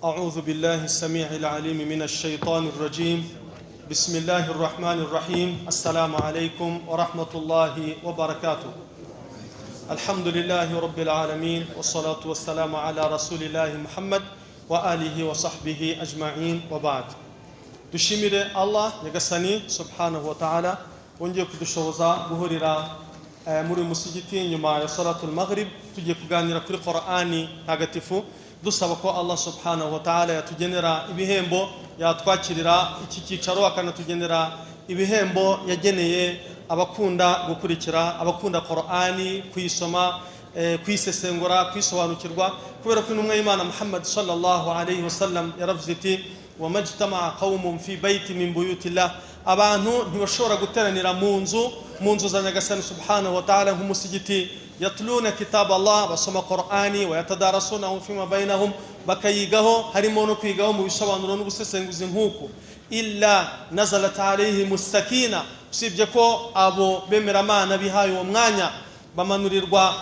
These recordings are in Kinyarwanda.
أعوذ بالله السميع العليم من الشيطان الرجيم. بسم الله الرحمن الرحيم. السلام عليكم ورحمة الله وبركاته. الحمد لله رب العالمين، والصلاة والسلام على رسول الله محمد وآله وصحبه أجمعين، وبعد. Dushimire Allah Nyagasani سبحانه وتعالى wongeye kudushoboza guhurira muri uyu musigiti nyuma ya صلاة المغرب, tugiye kuganira kuri Qur'ani ntagatifu, dusaba ko Allah سبحانه وتعالى yatugenera ibihembo, yatwakirira iki cyicaro, akanatugenera ibihembo yageneye abakunda gukurikira, abakunda Qur'ani, kuyisoma, kuyisesengura, kuyisobanukirwa, kubera ko intumwa y'Imana Muhammad صلى الله عليه وسلم yaravuze iti: "وما اجتمع قوم في بيت من بيوت الله", abantu ntibashobora guteranira mu nzu za Nyagasani سبحانه وتعالى nk'umusigiti, يتلون كتاب الله, basoma Qur'ani, ويتدارسونه فيما بينهم, bakayigaho, harimo no kwigaho mu bisobanuro n'ubusesenguzi nk'uku, إلا نزلت عليهم السكينة, usibye ko abo bemeramana bihaye uwo mwanya bamanurirwa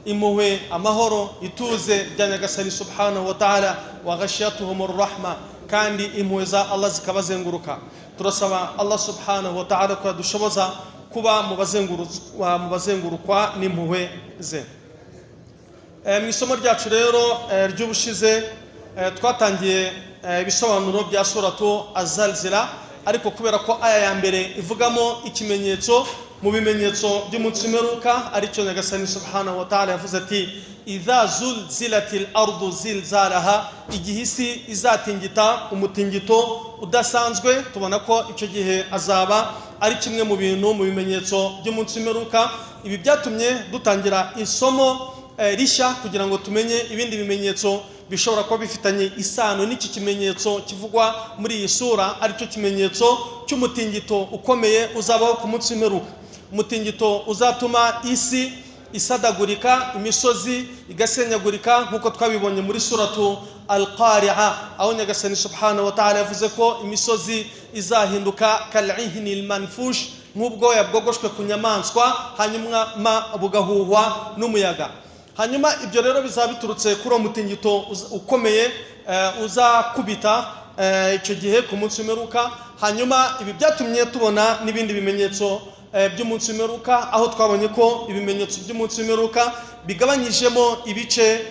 impuhwe, amahoro, ituze bya Nyagasani سبحانه وتعالى, وغشيتهم الرحمة, kandi impuhwe za Allah zikabazenguruka. Turasaba Allah سبحانه وتعالى ko yadushoboza kuba mu bazengurukwa n'impuhwe ze. Mu isomo ryacu rero ry'ubushize twatangiye ibisobanuro bya سورة الزلزلة, ariko kubera ko aya ya mbere ivugamo ikimenyetso mu bimenyetso by'umunsi w'imperuka, aricyo Nyagasani سبحانه وتعالى yavuze ati: "إذا زلزلت الأرض زلزالها", igihe isi izatingita umutingito udasanzwe. Tubona ko icyo gihe azaba ari kimwe mu bintu, mu bimenyetso by'umunsi w'imperuka. Ibi byatumye dutangira isomo rishya kugira ngo tumenye ibindi bimenyetso bishobora kuba bifitanye isano n'iki kimenyetso kivugwa muri iyi sura, aricyo kimenyetso cy'umutingito ukomeye uzabaho ku munsi w'imperuka, umutingito uzatuma isi isadagurika, imisozi igasenyagurika, nk'uko twabibonye muri سورة القارعة, aho Nyagasani سبحانه وتعالى yavuze ko imisozi izahinduka كالعهن المنفوش, nk'ubwoya bwogoshwe ku nyamaswa, hanyuma bugahuhwa n'umuyaga. Hanyuma ibyo rero bizaba biturutse kuri uwo mutingito ukomeye uzakubita icyo gihe ku munsi w'imperuka. Hanyuma ibi byatumye tubona n'ibindi bimenyetso by'umunsi w'imperuka, aho twabonye ko ibimenyetso by'umunsi w'imperuka bigabanyijemo ibice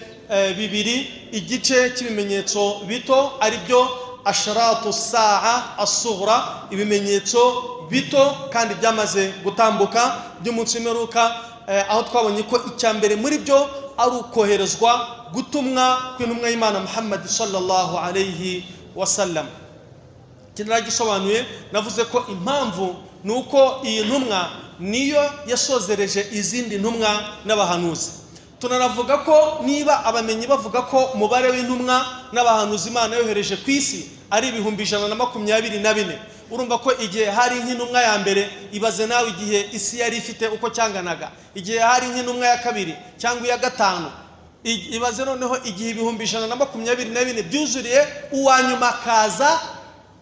bibiri: igice cy'ibimenyetso bito, ari byo أشراط الساعة الصغرى, ibimenyetso bito kandi byamaze gutambuka by'umunsi w'imperuka, aho twabonye ko icya mbere muri byo ari ukoherezwa, gutumwa kw'intumwa y'Imana Muhammad صلى الله عليه وسلم. Iki naragisobanuye, navuze ko impamvu ni uko iyi ntumwa niyo yasozereje izindi ntumwa n'abahanuzi. Tunanavuga ko niba abamenyi bavuga ko umubare w'intumwa n'abahanuzi Imana yohereje ku isi ari 124,000, urumva ko igihe hari nk'intumwa ya mbere, ibaze nawe igihe isi yari ifite uko cyanganaga, igihe hari nk'intumwa ya kabiri cyangwa iya gatanu, ibaze noneho igihe 124,000 byuzuriye, uwa nyuma akaza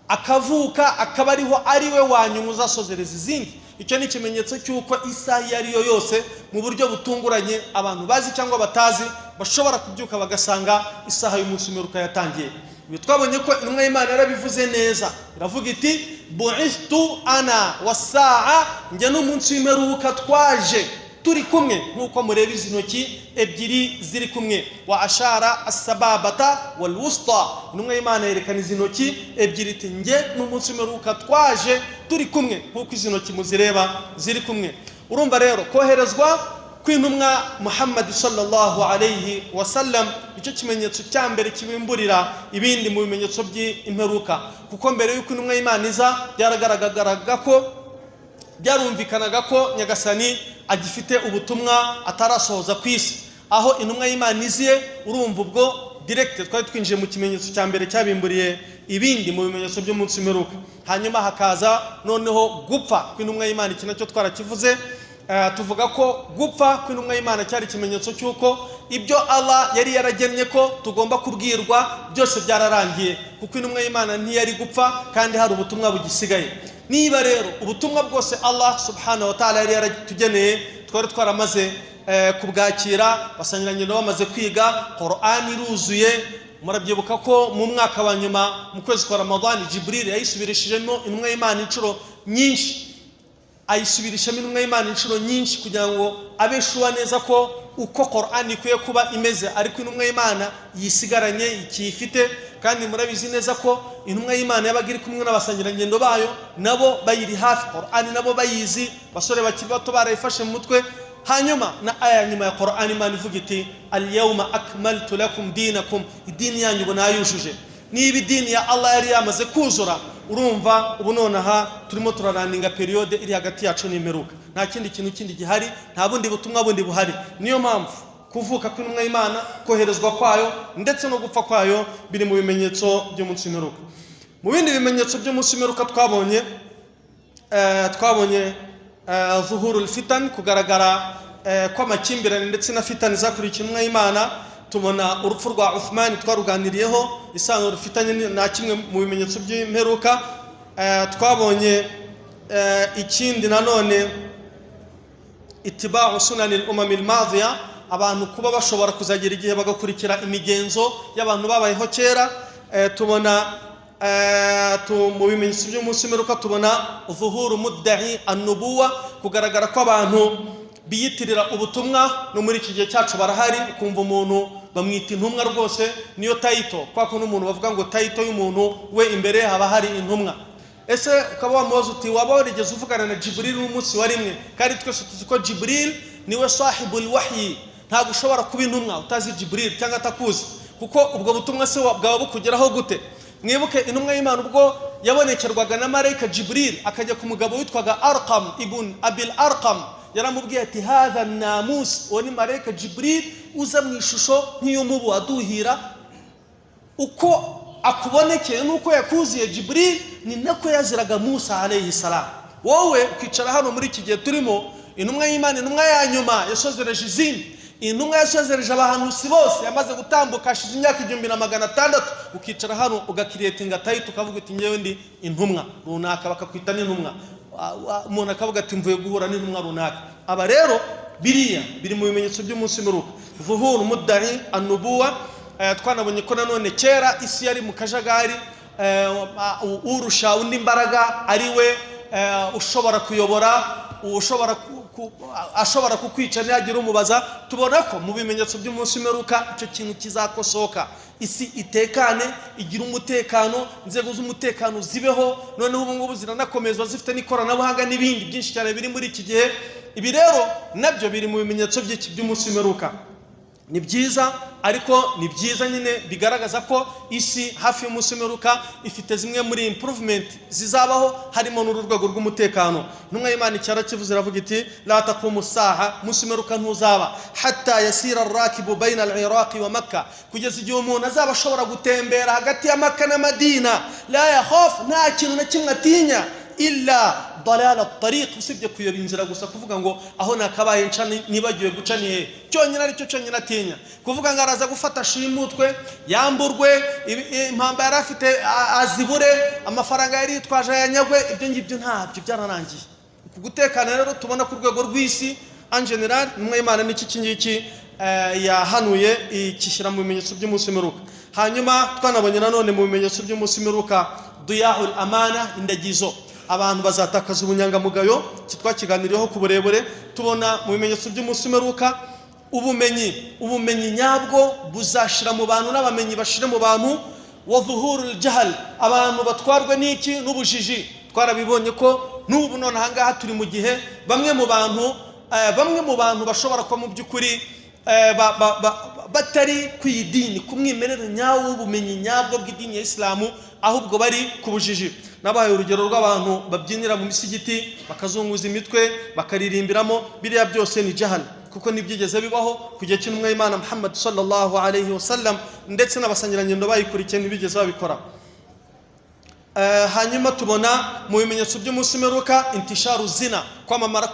akavuka, akaba ariho ari we wa nyuma uzasozereza izindi. Icyo ni ikimenyetso cy'uko isaha iyo ari yo yose, mu buryo butunguranye, abantu bazi cyangwa batazi bashobora kubyuka bagasanga isaha y'umunsi w'imperuka yatangiye. Ibi twabonye ko intumwa y'Imana yarabivuze neza, iravuga iti: "بعثت أنا والساعة", njye n'umunsi w'imperuka twaje turi kumwe, nk'uko mureba izi ntoki ebyiri ziri kumwe. وأشار السبابة والوسطى, intumwa y'Imana yerekana izi ntoki ebyiri iti: "Njye n'umunsi w'imperuka twaje turi kumwe nk'uko izi ntoki muzireba ziri kumwe." Urumva rero, koherezwa kw'intumwa Muhammad صلى الله عليه وسلم nicyo kimenyetso cya mbere kibimburira ibindi mu bimenyetso by'imperuka, kuko mbere y'uko intumwa y'Imana iza byaragaragaraga ko, byarumvikanaga ko Nyagasani agifite ubutumwa atarasohoza ku isi. Aho intumwa y'Imana iziye, urumva ubwo direct twari twinjiye mu kimenyetso cya mbere cyabimburiye ibindi mu bimenyetso by'umunsi w'imperuka. Hanyuma hakaza noneho gupfa kw'intumwa y'Imana. Iki nacyo twarakivuze. Tuvuga ko gupfa kw'intumwa y'Imana cyari ikimenyetso cy'uko ibyo Allah yari yaragennye ko tugomba kubwirwa byose byararangiye, kuko intumwa y'Imana ntiyari gupfa kandi hari ubutumwa bugisigaye. Niba rero ubutumwa bwose Allah سبحانه وتعالى yari yaratugeneye twari twaramaze kubwakira, basangirangendo bamaze kwiga, Qur'ani iruzuye. Murabyibuka ko mu mwaka wa nyuma, mu kwezi kwa Ramadani, Jibril yayisubirishijemo intumwa y'Imana inshuro nyinshi, ayisubirishamo intumwa y'Imana inshuro nyinshi kugira ngo abe sure neza ko uko Qur'an ikwiye kuba imeze ariko intumwa y'Imana yisigaranye ikiyifite. Kandi murabizi neza ko intumwa y'Imana yabaga iri kumwe n'abasangirangendo bayo, nabo bayiri hafi, Qur'an nabo bayizi, basore bakiri bato barayifashe mu mutwe. Hanyuma na aya nyuma ya Qur'an, Imana ivuga iti: "Al-yawma akmaltu lakum dinakum", idini yanyu ubu nayujuje. Niba idini ya Allah yari yamaze kuzura, urumva ubu nonaha turimo turarunninga période iri hagati yacu n'imperuka, nta kindi kintu kindi gihari, nta bundi butumwa bundi buhari. Niyo mpamvu kuvuka kw'intumwa y'Imana, koherezwa kwayo ndetse no gupfa kwayo biri mu bimenyetso by'umunsi w'imperuka. Mu bindi bimenyetso by'umunsi w'imperuka twabonye zuhurul fitan, kugaragara kw'amakimbirane ndetse na fitani zakurikiye intumwa y'Imana. Tubona urupfu rwa Uthman, twaruganiriyeho isano rufitanye na kimwe mu bimenyetso by'imperuka. Twabonye ikindi nanone, itiba'u sunani al-umam al-madiya, abantu kuba bashobora kuzagera igihe bagakurikira imigenzo y'abantu babayeho kera. Tubona mu bimenyetso by'umunsi w'imperuka, tubona zuhuru mudda'i an-nubuwa, kugaragara kw'abantu biyitirira ubutumwa. No muri iki gihe cyacu barahari, ukumva umuntu bamwita intumwa rwose, niyo title, kwa kundi umuntu bavuga ngo title y'umuntu we imbere haba hari intumwa. Ese ukaba wamubaza uti: "Waba warigeze uvugana na Jibril n'umunsi wa rimwe?" Kandi twese tuzi ko Jibril niwe sahibul wahyi. Ntabwo ushobora kuba intumwa utazi Jibril cyangwa atakuzi, kuko ubwo butumwa se bwaba bukugeraho gute? Mwibuke intumwa y'Imana ubwo yabonekerwaga na marayika Jibril, akajya ku mugabo witwaga Arqam ibn Abil Arqam, yaramubwiye ati: "Hadha namus", uwo ni marayika Jibril uza mu ishusho nk'iy'umubu aduhira. Uko akubonekeye n'uko yakuziye Jibril ni nako yaziraga Musa alayhi salam. Wowe ukicara hano muri iki gihe turimo, intumwa y'Imana, intumwa ya nyuma yasozereje izindi, intumwa yasozereje abahanuzi bose, yamaze gutambuka, hashize imyaka 1600, ukicara hano ugacreatinga title, ukavuga uti: "Ngewe ndi intumwa runaka", bakakwita n'intumwa. Umuntu akavuga ati: "Mvuye guhura n'intumwa runaka." Aba rero biriya biri mu bimenyetso by'umunsi w'imperuka, zuhuru mudda'i anubuwa. Twanabonye ko nanone kera isi yari mu kajagari, urusha undi imbaraga ari we ushobora kuyobora, ushobora ashobora kukwica ntihagire umubaza. Tubona ko mu bimenyetso by'umunsi w'imperuka icyo kintu kizakosoka, isi itekane, igire umutekano, inzego z'umutekano zibeho. Noneho ubu ngubu ziranakomezwa, zifite n'ikoranabuhanga n'ibindi byinshi cyane biri muri iki gihe. Ibi rero nabyo biri mu bimenyetso by'iki by'umunsi w'imperuka. Ni byiza, ariko ni byiza nyine bigaragaza ko isi hafi y'umunsi w'imperuka ifite zimwe muri improvement zizabaho, harimo n'uru rwego rw'umutekano. Intumwa y'Imana icyarakivuze, iravuga iti: "La taqumu saha", umunsi w'imperuka ntuzaba, hatta yasira rakibu bayna al-Iraqi wa Makka, kugeza igihe umuntu azaba ashobora gutembera hagati ya Makka na Madina, la yakhaf, nta kintu na kimwe atinya, illa dalala tariq, usibye kuyoba inzira gusa, kuvuga ngo aho nakabaye nca nibagiwe guca ni hehe, cyonyine aricyo cyonyine atinya. Kuvuga ngo araza gufata shimutwe, yamburwe impamba yari afite, azibure, amafaranga yari yitwaje ayanyagwe, ibyo ngibyo ntabyo, byararangiye. Uku gutekana rero tubona ku rwego rw'isi en général, intumwa y'Imana n'iki iki ngiki yahanuye, ikishyira mu bimenyetso by'umunsi w'imperuka. Hanyuma twanabonye nanone mu bimenyetso by'umunsi w'imperuka diyahul amana, indagizo, abantu bazatakaza ubunyangamugayo. Iki twakiganiriyeho ku burebure. Tubona mu bimenyetso by'umunsi w'imperuka ubumenyi nyabwo buzashira mu bantu, n'abamenyi bashire mu bantu, wa zuhurul jahal, abantu batwarwe n'iki? N'ubujiji. Twarabibonye ko n'ubu none ahangaha turi mu gihe bamwe mu bantu bashobora kuba mu by'ukuri batari ku idini, ku mwimerere nyawo w'ubumenyi nyabwo bw'idini ya Isilamu, ahubwo bari ku bujiji. Nabahaye urugero rw'abantu babyinira mu misigiti, bakazunguza imitwe, bakaririmbiramo. Biriya byose ni jahal, kuko ntibyigeze bibaho ku gihe cy'intumwa y'Imana Muhammad sallallahu alayhi wasallam, ndetse n'abasangirangendo bayikurikiye ntibigeze babikora. Hanyuma tubona mu bimenyetso by'umunsi w'imperuka intisharu zina, kwamamara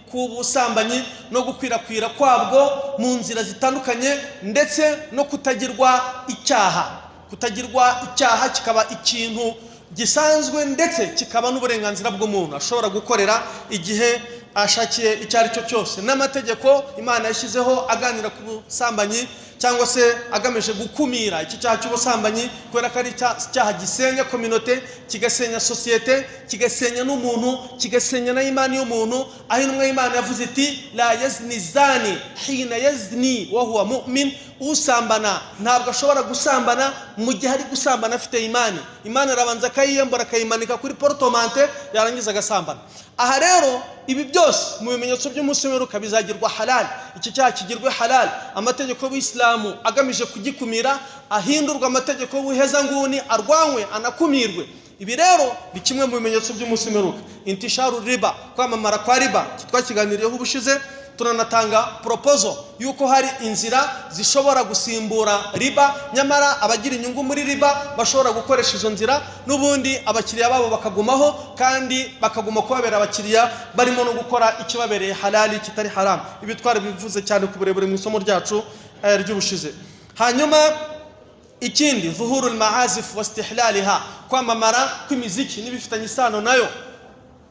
k'ubusambanyi no gukwirakwira kwabwo mu nzira zitandukanye, ndetse no kutagirwa icyaha. Kutagirwa icyaha kikaba ikintu gisanzwe, ndetse kikaba n'uburenganzira bw'umuntu ashobora gukorera igihe ashakiye icyo ari cyo cyose. N'amategeko Imana yashyizeho aganira ku busambanyi. Cyangwa se agamije gukumira iki cyaha cy'ubusambanyi, kubera ko ari icyaha gisenya communauté, kigasenya sosiyete, kigasenya n'umuntu, kigasenya na imani y'umuntu, aho intumwa y'Imana yavuze iti: "لا يزني الزاني حين يزني وهو مؤمن." Usambana ntabwo ashobora gusambana mu gihe ari gusambana afite imani. Imani arabanza akayiyambura, akayimanika kuri porte-manteau, yarangiza agasambana. Aha rero ibi byose mu bimenyetso by'umunsi w'imperuka bizagirwa halal, iki cyaha kigirwe halal, amategeko y'Ubuyisilamu agamije kugikumira ahindurwa amategeko y'ubuhezanguni, arwanywe, anakumirwe. Ibi rero ni kimwe mu bimenyetso by'umunsi w'imperuka. انتشار الربا, kwamamara kwa riba, twakiganiriyeho ubushize, turanatanga proposal yuko hari inzira zishobora gusimbura riba, nyamara abagira inyungu muri riba bashobora gukoresha izo nzira, n'ubundi abakiriya babo bakagumaho kandi bakaguma kubabera abakiriya, barimo no gukora ikibabereye halali kitari haramu. Ibi twarabivuze cyane ku burebure mu isomo ryacu ry'ubushize. Hanyuma ikindi, ظهور المعازف واستحلالها, kwamamara kw'imiziki n'ibifitanye isano nayo,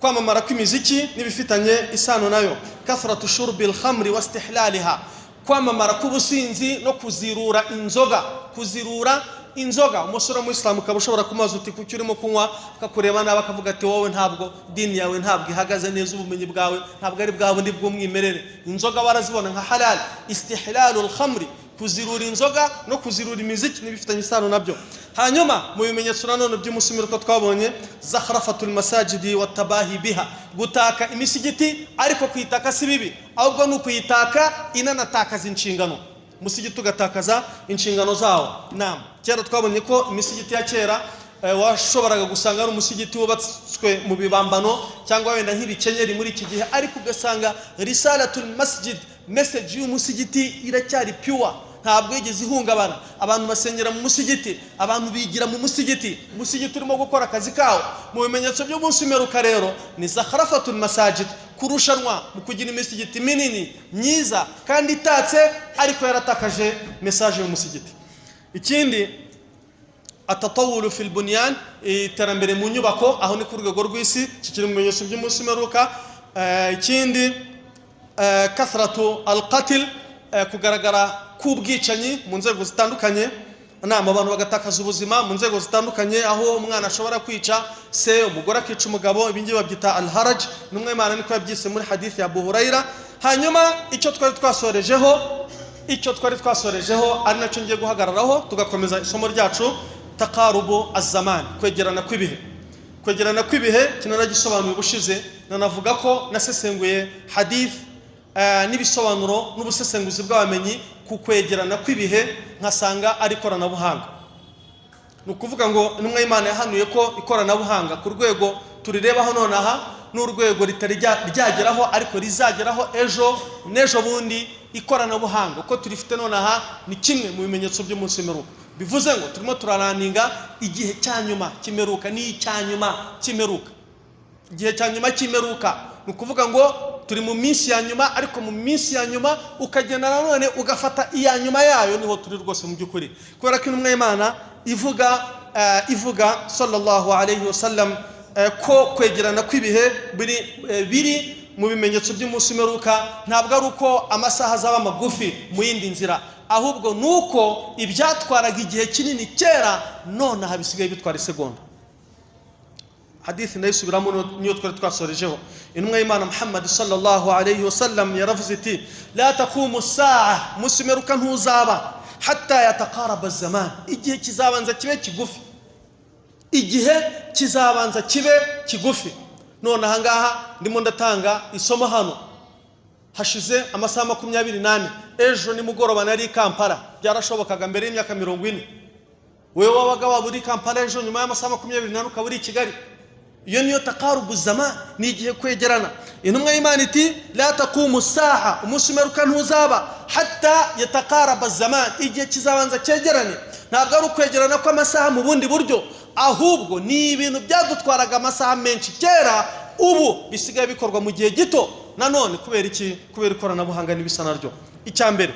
kwamamara kw'imiziki n'ibifitanye isano nayo. كثرة شرب الخمر واستحلالها, kwamamara k'ubusinzi no kuzirura inzoga, kuzirura inzoga. Umusore w'umuyisilamu ukaba ushobora kumubaza uti: "Kuki urimo kunywa?" Akakureba nabi, akavuga ati: "Wowe ntabwo dini yawe ntabwo ihagaze neza, ubumenyi bwawe ntabwo ari bwa bundi bw'umwimerere." Inzoga barazibona nka halal. استحلال الخمر, kuzirura inzoga no kuzirura imiziki n'ibifitanye isano nabyo. Hanyuma mu bimenyetso nanone by'umunsi w'imperuka twabonye زخرفة المساجد والتباهي بها, gutaka imisigiti. Ariko kuyitaka si bibi, ahubwo ni ukuyitaka inanatakaza inshingano, umusigiti ugatakaza inshingano zawo. Nam, kera twabonye ko imisigiti ya kera washoboraga gusanga ari umusigiti wubatswe mu bibambano cyangwa wenda nk'ibikenyeri muri iki gihe, ariko ugasanga رسالة المسجد, message y'umusigiti iracyari pure, ntabwo yigeze ihungabana. Abantu basengera mu musigiti, abantu bigira mu musigiti, umusigiti urimo gukora akazi kawo. Mu bimenyetso by'umunsi w'imperuka rero ni زخرفة المساجد, kurushanwa mu kugira imisigiti minini, myiza kandi itatse, ariko yaratakaje message y'umusigiti. Ikindi, التطور في البنيان, iterambere mu nyubako, aho ni ku rwego rw'isi, kikiri mu bimenyetso by'umunsi w'imperuka. Ikindi, كثرة القتل, kugaragara k'ubwicanyi mu nzego zitandukanye, nama abantu bagatakaza ubuzima mu nzego zitandukanye, aho umwana ashobora kwica se, umugore akica umugabo. Ibi ngibi babyita الهرج, n'umwe Imana niko yabyise muri hadithi ya Abu Huraira. Hanyuma icyo twari twasorejeho, ari nacyo ngiye guhagararaho tugakomeza isomo ryacu, تقارب الزمان, kwegerana kw'ibihe. Kwegerana kw'ibihe kinanagisobanuye ubushize, nanavuga ko nasesenguye hadith n'ibisobanuro n'ubusesenguzi bw'abamenyi ku kwegerana kw'ibihe, nkasanga ari ikoranabuhanga. Ni ukuvuga ngo intumwa y'Imana yahanuye ko ikoranabuhanga ku rwego turirebaho nonaha n'urwego ritari ryageraho ariko rizageraho ejo n'ejo bundi, ikoranabuhanga uko turifite nonaha ni kimwe mu bimenyetso by'umunsi w'imperuka. Bivuze ngo turimo turaraninga igihe cya nyuma cy'imperuka, ni icya nyuma cy'imperuka, igihe cya nyuma cy'imperuka. Ni ukuvuga ngo turi mu minsi ya nyuma, ariko mu minsi ya nyuma ukagenda nanone ugafata iya nyuma yayo, niho turi rwose mu by'ukuri, kubera ko intumwa y'Imana ivuga صلى الله عليه وسلم ko kwegerana kw'ibihe biri mu bimenyetso by'umunsi w'imperuka. Ntabwo ari uko amasaha azaba magufi mu yindi nzira, ahubwo ni uko ibyatwaraga igihe kinini kera nonaha bisigaye bitwara isegonda. Hadithi ndayisubiramo, niyo twari twasorejeho. Intumwa y'Imana Muhammad صلى الله عليه وسلم yaravuze iti: "لا تقوم الساعة", umunsi w'imperuka ntuzaba, "حتى يتقارب الزمان", igihe kizabanza kibe kigufi, igihe kizabanza kibe kigufi. None ahangaha ndimo ndatanga isomo hano hashize amasaha 24. Ejo nimugoroba nari i Kampala. Byarashobokaga mbere y'imyaka 40. Wowe wabaga waba uri i Kampala ejo, nyuma y'amasaha 24 ukaba uri i Kigali. Iyo niyo تقارب الزمان, ni igihe kwegerana. Intumwa y'Imana iti: "لا تقوم الساعة", umunsi w'imperuka ntuzaba, "حتى يتقارب الزمان", igihe kizabanza cyegerane. Ntabwo ari ukwegerana kw'amasaha mu bundi buryo, ahubwo ni ibintu byadutwaraga amasaha menshi kera, ubu bisigaye bikorwa mu gihe gito. Nanone kubera iki? Kubera ikoranabuhanga n'ibisa naryo. Icya mbere,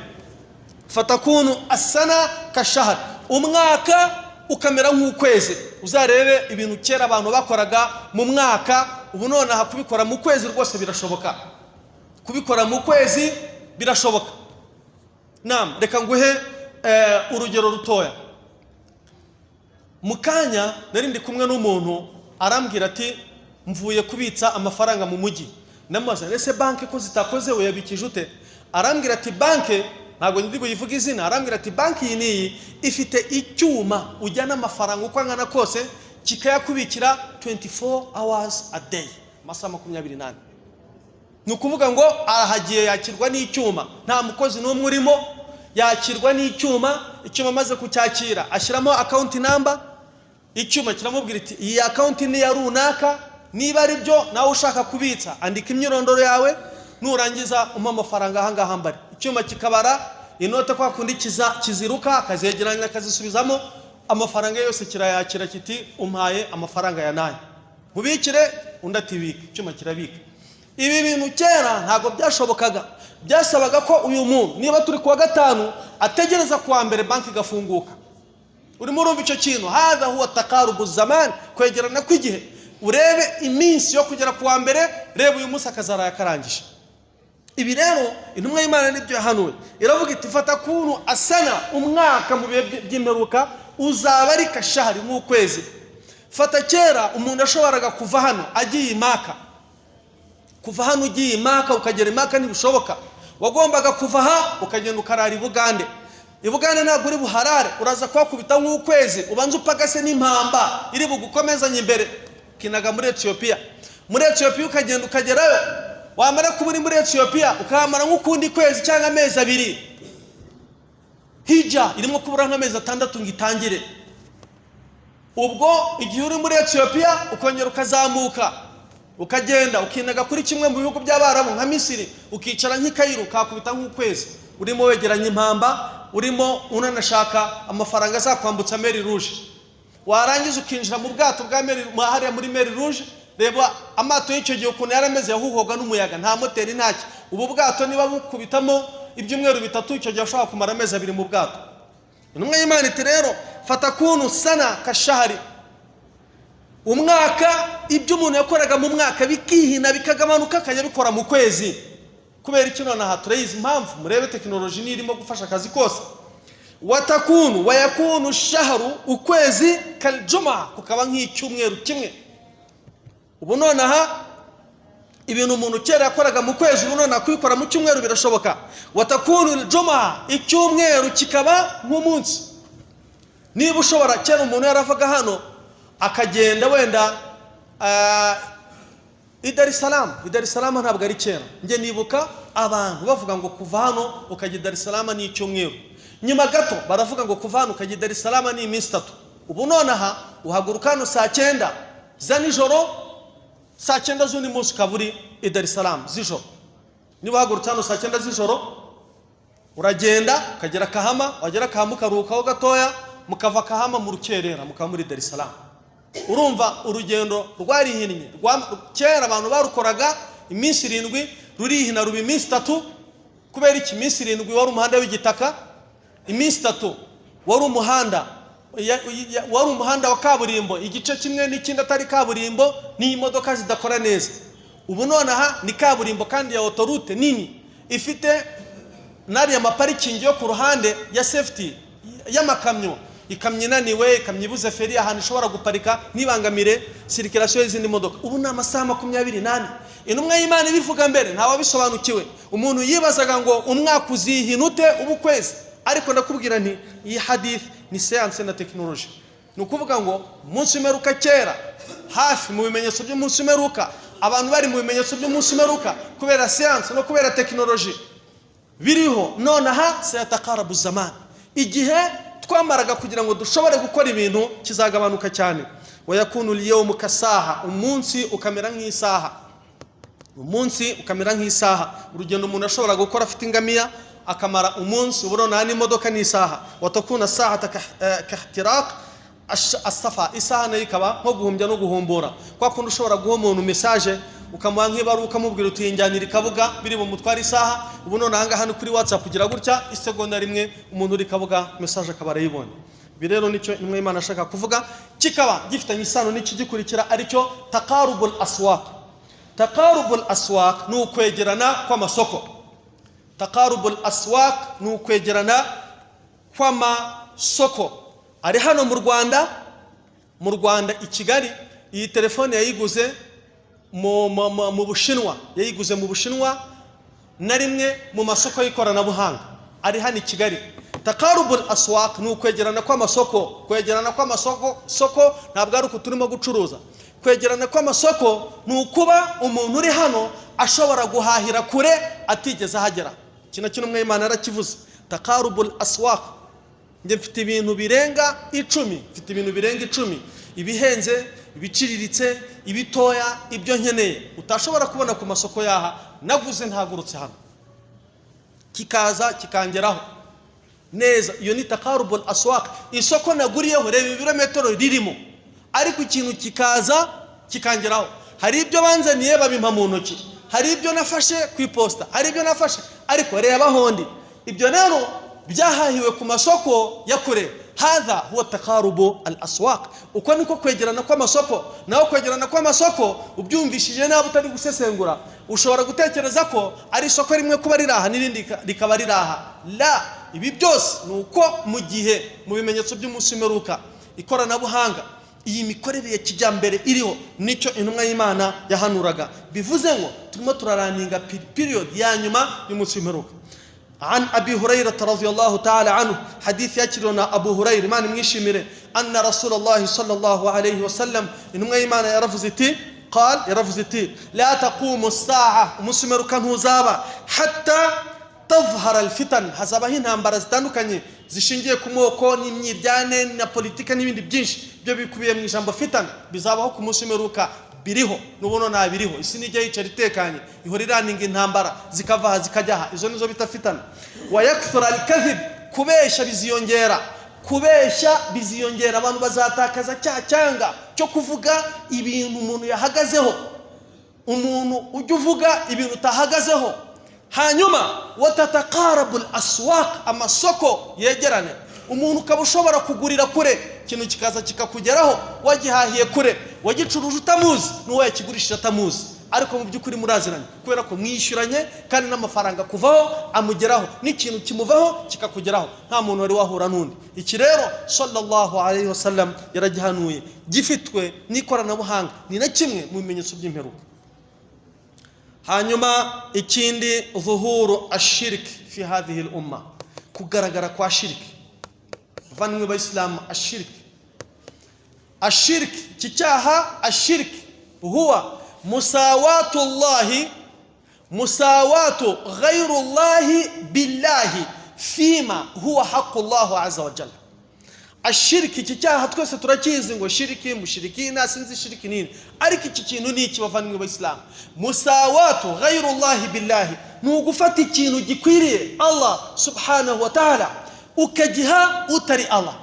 فتكون السنة كالشهر, umwaka ukamera nk'ukwezi. Uzarebe ibintu kera abantu bakoraga mu mwaka, ubu nonaha kubikora mu kwezi rwose birashoboka, kubikora mu kwezi birashoboka. Nam, reka nguhe Urugero rutoya, mu kanya nari ndi kumwe n'umuntu, arambwira ati: "Mvuye kubitsa amafaranga mu mujyi." Ndamubaza: "Ese banki ko zitakoze, uyabikije ute?" Arambwira ati: "Banki ntabwo ndi buyivuge izina." Arambwira ati: "Banki iyi n'iyi ifite icyuma ujyana amafaranga uko angana kose kikayakubikira 24 hours a day, amasaha 24." Ni ukuvuga ngo arahagiye, yakirwa n'icyuma, nta mukozi n'umwe urimo, yakirwa n'icyuma. Icyuma amaze kucyakira ashyiramo account number, icyuma kiramubwira iti: "Iyi account ni iya runaka, niba ari byo nawe ushaka kubitsa, andika imyirondoro yawe, nurangiza umpa amafaranga ahangaha mbari." Icyuma kikabara inote kwa kundi kiziruka, akazegeranya, akazisubizamo. Amafaranga yose kirayakira, kiti: "Umpaye amafaranga ya nayo mubikire." Undi ati: "Bika." Icyuma kirabika. Ibi bintu kera ntabwo byashobokaga. Byasabaga ko uyu muntu, niba turi kuwa gatanu, ategereza kuwa mbere banki igafunguka. Urimo urumva icyo kintu? هذا هو تقارب الزمان, kwegerana kw'igihe. Urebe iminsi yo kugera kuwa mbere, reba uyu munsi akazara yakarangije. Ibi rero intumwa y'Imana nibyo yahanuwe, iravuga iti: "Fata kuntu asana, umwaka mu bihe by'imperuka uzaba ari كالشهر, nk'ukwezi." Fata kera umuntu yashoboraga kuva hano agiye i Maka. Kuva hano ugiye i Maka ukagera i Maka ntibishoboka. Wagombaga kuva aha ukagenda ukarara i Bugande. I Bugande ntabwo uri buharare, uraza kuhakubita nk'ukwezi, ubanza upagase n'impamba iri bugukomezanye imbere. Ukinaga muri Etiyopiya, muri Etiyopiya ukagenda ukagerayo, wamara kuba uri muri Etiyopiya ukahamara nk'ukundi kwezi cyangwa amezi 2. Hija irimo kubura nk'amezi 6 ngo itangire. Ubwo igihe uri muri Etiyopiya ukongera ukazamuka, ukagenda ukinaga kuri kimwe mu bihugu by'Abarabu nka Misiri, ukicara nk'i Kayiro, ukahakubita nk'ukwezi, urimo wegeranya impamba, urimo unanashaka amafaranga azakwambutsa Mer Rouge. Warangiza ukinjira mu bwato bwa mer hariya muri Mer Rouge. Reba amato y'icyo gihe ukuntu yari ameze, yahuhwaga n'umuyaga, nta moteri, ntacyo. Ubu bwato niba bukubitamo ibyumweru 3, icyo gihe ashobora kumara amezi 2 mu bwato. Intumwa y'Imana iti rero: "فتكون السنة كالشهر." Umwaka, ibyo umuntu yakoraga mu mwaka bikihina, bikagabanuka, akajya abikora mu kwezi. Kubera iki? Nonaha turayizi impamvu. Murebe tekinoloji niyo irimo gufasha akazi kose. وتكون ويكون الشهر, ukwezi كالجمعة, kukaba nk'icyumweru kimwe. Ubu nonaha ibintu umuntu kera yakoraga mu kwezi, ubu nonaha kubikora mu cyumweru birashoboka. وتكون الجمعة, icyumweru kikaba nk'umunsi. Niba ushobora, kera umuntu yaravaga hano akagenda wenda i Dar es Salaam. I Dar es Salaam ntabwo ari kera, njye nibuka abantu bavuga ngo kuva hano ukajya i Dar es Salaam ni icyumweru. Nyuma gato baravuga ngo kuva hano ukajya i Dar es Salaam ni iminsi 3. Ubu nonaha uhaguruka hano saa 9 za nijoro, saa 9 z'undi munsi ukaba uri i Dar es Salaam z'ijoro. Niba uhagurutse hano saa 9 z'ijoro, uragenda ukagera Kahama, wagera Kahama ukaruhukaho gatoya, mukava Kahama mu rukerera mukaba muri Dar es Salaam. Urumva urugendo rwarihinnye. Kera abantu barukoraga iminsi 7, rurihina ruba iminsi 3. Kubera iki? Iminsi 7 wari umuhanda w'igitaka, iminsi 3 wari umuhanda wa kaburimbo igice kimwe n'ikindi atari kaburimbo, n'imodoka zidakora neza. Ubu nonaha ni kaburimbo kandi ya autoroute nini, ifite n'ariya maparikingi yo ku ruhande ya safety y'amakamyo. Ikamyo inaniwe, ikamyo ibuze feri, ahantu ishobora guparika ntibangamire circulation y'izindi modoka. Ubu ni amasaha 24. Intumwa y'Imana ibivuga mbere, ntawabisobanukiwe. Umuntu yibazaga ngo umwaka uzihina ute ubu kwezi? Ariko ndakubwira nti iyi hadith ni science na tekinoloji. Ni ukuvuga ngo umunsi w'imperuka, kera hafi mu bimenyetso by'umunsi w'imperuka, abantu bari mu bimenyetso by'umunsi w'imperuka, kubera siyanse no kubera tekinoloji biriho nonaha, سيتقارب الزمان, igihe twamaraga kugira ngo dushobore gukora ibintu kizagabanuka cyane. ويكون اليوم كالساعة, umunsi ukamera nk'isaha, umunsi ukamera nk'isaha. Urugendo umuntu ashobora gukora afite ingamiya akamara umunsi, ubu nonaha n'imodoka n'isaha. وتكون الساعة كاحتراق الصفا, isaha nayo ikaba nko guhumbya no guhumbura. Kwa kundi ushobora guha umuntu message, ukamuha nk'ibaruwa, ukamubwira uti: "Njyanira ikabuga," biri bumutware isaha. Ubu none aha ngaha ni kuri WhatsApp, ugira gutya isegonda rimwe, umuntu uri Kabuga message akaba arayibonye. Ibi rero nicyo intumwa y'Imana ashaka kuvuga, kikaba gifitanye isano n'ikigikurikira, aricyo تقارب الأسواق. تقارب الأسواق ni ukwegerana kw'amasoko. تقارب الأسواق ni ukwegerana Kw'amasoko ari hano mu Rwanda, mu Rwanda i Kigali. Iyi telefone yayiguze mu Bushinwa, yayiguze mu Bushinwa na rimwe mu masoko y'ikoranabuhanga ari hano i Kigali. تقارب الأسواق ni ukwegerana kw'amasoko. Kwegerana kw'amasoko soko ntabwo ari uku turimo gucuruza. Kwegerana kw'amasoko ni ukuba umuntu uri hano ashobora guhahira kure atigeze ahagera. Kino kintu umwe Imana yarakivuze, تقارب الأسواق. Njye mfite ibintu birenga 10, mfite ibintu birenga 10, ibihenze, ibiciriritse, ibitoya, ibyo nkeneye utashobora kubona ku masoko yaha, naguze ntagurutse hano, kikaza kikangeraho neza. Iyo ni تقارب الأسواق. Isoko naguriyeho, reba ibirometero ririmo, ariko ikintu kikaza kikangeraho. Hari ibyo banzaniye babimpa mu ntoki, hari ibyo nafashe ku iposita, hari ibyo nafashe, ariko reba hondi. Ibyo rero byahahiwe ku masoko ya kure. هذا هو تقارب الأسواق. Uko niko kwegerana kw'amasoko. Naho kwegerana kw'amasoko ubyumvishije nabi, utari gusesengura, ushobora gutekereza ko ari isoko rimwe kuba riri aha n'irindi rikaba riri aha. La, ibi byose ni uko mu gihe mu bimenyetso by'umunsi w'imperuka, ikoranabuhanga, iyi mikorere ya kijyambere iriho, nicyo intumwa y'Imana yahanuraga. Bivuze ngo turimo turaraninga period ya nyuma y'umunsi w'imperuka. عن أبي هريرة رضي الله تعالى عنه، حديث yakiriwe أبو هريرة، Imana imwishimire، أن رسول الله صلى الله عليه وسلم، intumwa y'Imana yaravuze iti، قال، yaravuze iti: لا تقوم الساعة، umunsi w'imperuka ntuzaba، حتى تظهر الفتن، hazabaho intambara zitandukanye zishingiye ku moko n'imyiryane na politika n'ibindi byinshi, byo bikubiye mu ijambo فتن. Bizabaho ku munsi w'imperuka. Biriho n'ubuno ntabiriho. Isi nijya yicara itekanye, ihora iraninga intambara, zikava aha zikajya aha. Izo nizo bita فتن. ويكثر الكذب، kubeshya biziyongera, kubeshya biziyongera. Abantu bazatakaza cya cyanga cyo kuvuga ibintu umuntu yahagazeho. Umuntu ujya uvuga ibintu utahagazeho. Hanyuma وتتقارب الأسواق، amasoko yegerane, umuntu ukaba ushobora kugurira kure, ikintu kikaza kikakugeraho wagihahiye kure, wagicuruje utamuzi, n'uwo yakigurishije atamuzi, ariko mu by'ukuri muraziranye kubera ko mwishyuranye, kandi n'amafaranga kuvaho amugeraho n'ikintu kimuvaho kikakugeraho, nta muntu wari wahura n'undi. Iki rero صلى الله عليه وسلم yaragihanuye, gifitwe n'ikoranabuhanga, ni na kimwe mu bimenyetso by'imperuka. Hanyuma ikindi, ظهور الشرك في هذه الأمة، kugaragara kwa shiriki. Bavandimwe b'Abayisilamu, الشرك، الشرك, iki cyaha الشرك هو مساواة الله، مساواة غير الله بالله فيما هو حق الله عز وجل. الشرك, iki cyaha twese turakizi, ngo shiriki, مشركين, sinzi shiriki nini, ariko iki kintu ni iki, bavandimwe b'Abayisilamu? مساواة غير الله بالله, ni ugufata ikintu gikwiriye Allah سبحانه وتعالى ukagiha utari Allah.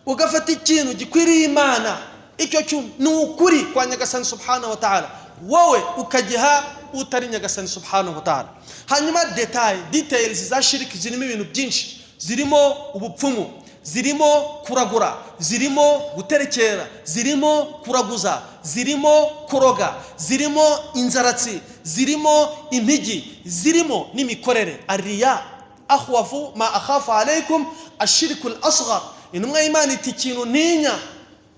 Ugafata ikintu gikwiriye Imana, icyo cyuma ni ukuri kwa Nyagasani سبحانه وتعالى, wowe ukagiha utari Nyagasani سبحانه وتعالى. Hanyuma détail, details za shiriki zirimo ibintu byinshi, zirimo ubupfumu, zirimo kuragura, zirimo guterekera, zirimo kuraguza, zirimo kuroga, zirimo inzaratsi, zirimo impigi, zirimo n'imikorere الرياء. أخوف ما أخاف عليكم الشرك الأصغر. Intumwa y'Imana iti: ikintu ntinya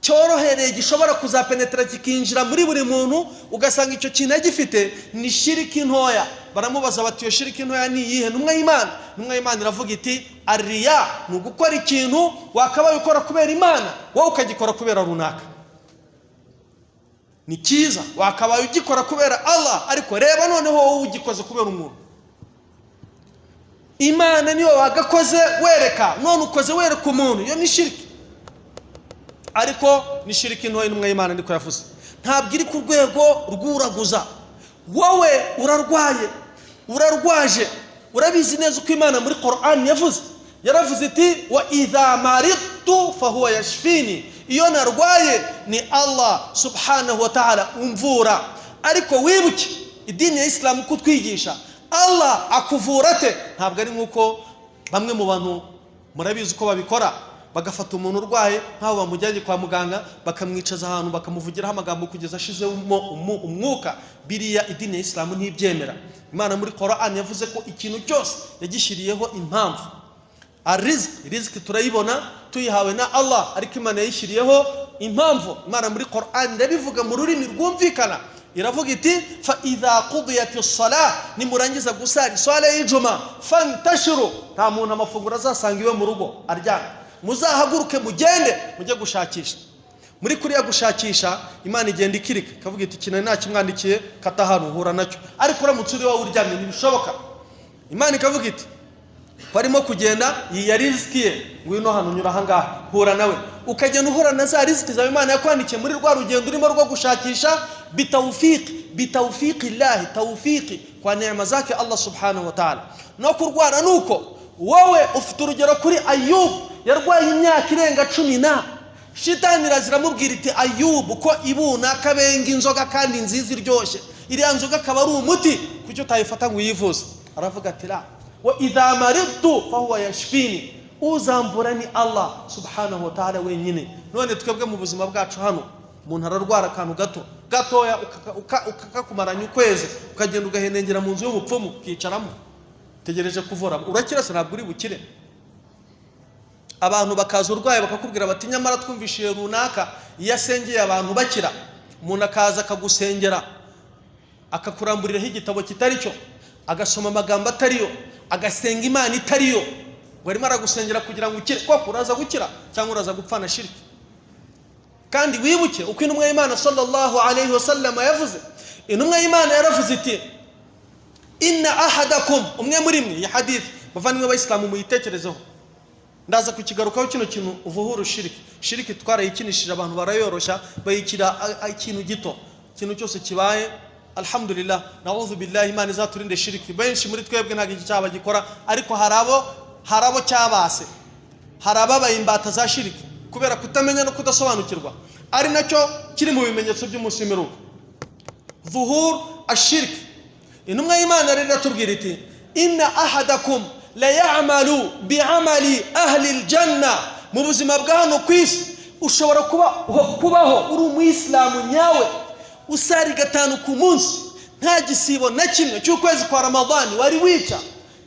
cyorohereye gishobora kuzapenetera kikinjira muri buri muntu, ugasanga icyo kintu agifite, ni shiriki ntoya. Baramubaza bati: iyo shiriki ntoya ni iyihe, ntumwa y'Imana? Intumwa y'Imana iravuga iti: الرياء, ni ugukora ikintu wakabaye ukora kubera Imana, wowe ukagikora kubera runaka. Ni cyiza, wakabaye ugikora kubera Allah, ariko reba noneho wowe ugikoze kubera umuntu. Imana niyo wagakoze wereka, none ukoze wereka umuntu. Iyo ni shiriki, ariko ni shiriki ntoya. Intumwa y'Imana niko yavuze, ntabwo iri ku rwego rw'uraguza. Wowe urarwaye, urarwaje, urabizi neza uko Imana muri Korani yavuze. Yaravuze iti: وإذا مرضت فهو يشفين. Iyo narwaye ni Allah سبحانه وتعالى umvura. Ariko wibuke idini ya Isilamu kutwigisha Allah akuvura ate. Ntabwo ari nk'uko bamwe mu bantu, murabizi uko babikora, bagafata umuntu urwaye nk'aho bamujyanye kwa muganga, bakamwicaza ahantu, bakamuvugiraho amagambo kugeza ashizemo umwuka. Biriya idini ya Isilamu ntibyemera. Imana muri Korani yavuze ko ikintu cyose yagishyiriyeho impamvu. Ariziki, riziki turayibona tuyihawe na Allah, ariko Imana yayishyiriyeho impamvu. Imana muri Qur'an irabivuga mu rurimi rwumvikana, iravuga iti fa idha qudiyat as-salah, nimurangiza gusara iswala y'ijuma, fantashiru, nta muntu amafunguro azasanga iwe mu rugo aryamye, muzahaguruke mugende mujye gushakisha. Muri kuriya gushakisha Imana igenda ikirika ikavuga iti kina ntakimwandikiye kata hano uhura nacyo, ariko uramutse uri wowe uryamye ntibishoboka. Imana ikavuga iti barimo kugenda, iyi ya riziki ye, ngwino hano unyura ahangaha hura nawe, ukagenda uhura na za riziki zawe Imana yakwandikiye muri rwa rugendo urimo rwo gushakisha, bitawfiki, bitawfiki llahi, tawfiki kwa neema zake Allah subhanahu wa ta'ala. No kurwara nuko wowe ufite urugero kuri Ayub, yarwaye imyaka irenga 10 na shitani iramubwira iti Ayub ko ibuna kabenga inzoga kandi nziza iryoshye, iriya nzoga akaba ari umuti, kuki utayifata ngo uyivuze? Aravuga ati la wa idha maridtu fahuwa yashfini, uzamvura ni Allah subhanahu wa ta'ala wenyine. None twebwe mu buzima bwacu hano umuntu ararwara akantu gato gatoya ukakakumaranya ukwezi, ukagenda ugahenengera mu nzu y'ubupfumu ukicaramo utegereje kuvura, urakira se? Ntabwo uri bukire. Abantu bakaza urwaye bakakubwira bati nyamara twumvishiye runaka iyo asengeye abantu bakira. Umuntu akaza akagusengera akakuramburiraho igitabo kitari cyo, agasoma amagambo atariyo, agasenga Imana itariyo, ngo arimo aragusengera kugira ngo ukire. Koko uraza gukira cyangwa uraza gupfana shiriki? Kandi wibuke uko intumwa y'Imana sallallahu alayhi wasallam yavuze. Intumwa y'Imana yaravuze iti inna ahadakum, umwe muri mwe. Iyi hadith bavandimwe b'Abayisilamu muyitekerezeho, ndaza kukigarukaho kino kintu uvuhuru shiriki. Shiriki twarayikinishije abantu barayoroshya bayikira ikintu gito, ikintu cyose kibaye alhamdulillah, na'udhu billahi, Imana izaturinde shiriki. Benshi muri twebwe ntabwo iki cyaha bagikora, ariko hari abo cyabase, hari ababaye imbata za shiriki kubera kutamenya no kudasobanukirwa, ari nacyo kiri mu bimenyetso by'umunsi w'imperuka, zuhur ashiriki. Intumwa y'Imana rero iratubwira iti inna ahadakum la ya'malu bi'amali ahli aljanna. Mu buzima bwa hano ku isi ushobora kubaho uri umuyisilamu nyawe, usari 5 ku munsi, nta gisibo na kimwe cy'ukwezi kwa Ramadhani wari wica,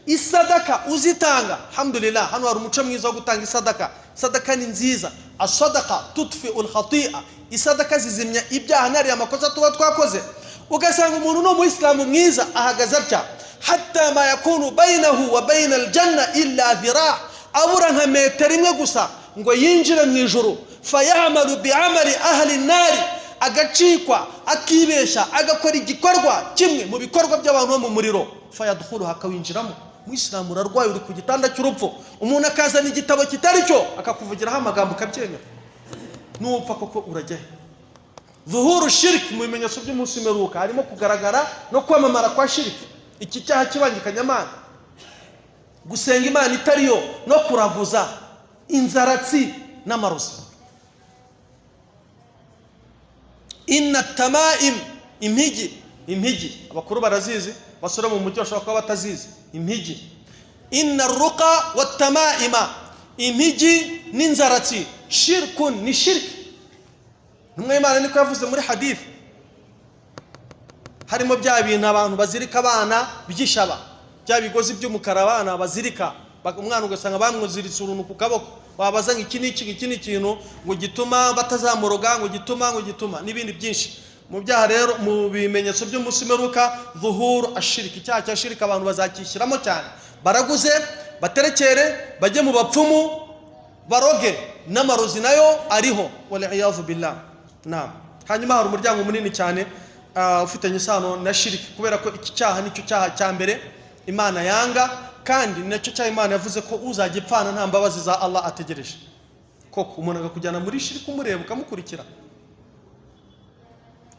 isadaka uzitanga, alhamdulillah. Hano hari umuco mwiza wo gutanga isadaka. Sadaka ni nziza, asadaka tutfi ulkhati'a, isadaka zizimya ibyaha nari amakosa tuba twakoze. Ugasanga umuntu ni umuyisilamu mwiza ahagaze atya, hatta ma yakunu bainahu wa baina aljanna illa dhira', abura nka metero imwe gusa ngo yinjire mu ijuru. Fayamalu bi'amali ahli an-nari, agacikwa akibesha agakora igikorwa kimwe mu bikorwa by'abantu bo mu muriro, fayadkhulu, hakawinjiramo. Umuyisilamu urarwaye uri ku gitanda cy'urupfu, umuntu akazana igitabo kitari cyo akakuvugiraho amagambo ukabyemera, nupfa koko urajya he? Zuhuru shiriki, mu bimenyetso by'umunsi w'imperuka harimo kugaragara no kwamamara kwa shiriki, iki cyaha kibangikanyamana, gusenga Imana itariyo, no kuraguza, inzaratsi n'amarozi. Inna tamaim, impigi, impigi abakuru barazizi, basore mu mujyi bashobora kuba batazizi impigi. Inna ruqa watamaima, impigi n'inzaratsi, shirkun ni shirki. Intumwa y'Imana niko yavuze muri hadith, harimo bya bintu abantu bazirika abana by'ishaba, bya bigozi by'umukara abana bazirika, umwana ugasanga bamwuziritse uruntu ku kaboko, wabaza ngo iki n'iki, iki ni ikintu ngo gituma batazamuroga, ngo gituma, ngo gituma n'ibindi byinshi. Mu byaha rero, mu bimenyetso by'umunsi w'imperuka, zuhuru ashiriki, icyaha cya shiriki abantu bazakishyiramo cyane, baraguze, baterekere, bajye mu bapfumu, baroge, n'amarozi nayo ariho, wal billah. Naam. Hanyuma hari umuryango munini cyane ufitanye isano na shiriki, kubera ko iki cyaha nicyo cyaha cya mbere Imana yanga, kandi nacyo cyaha Imana yavuze ko uzajya ipfana nta mbabazi za Allah ategereje. Koko umuntu akakujyana muri shiriki umureba ukamukurikira.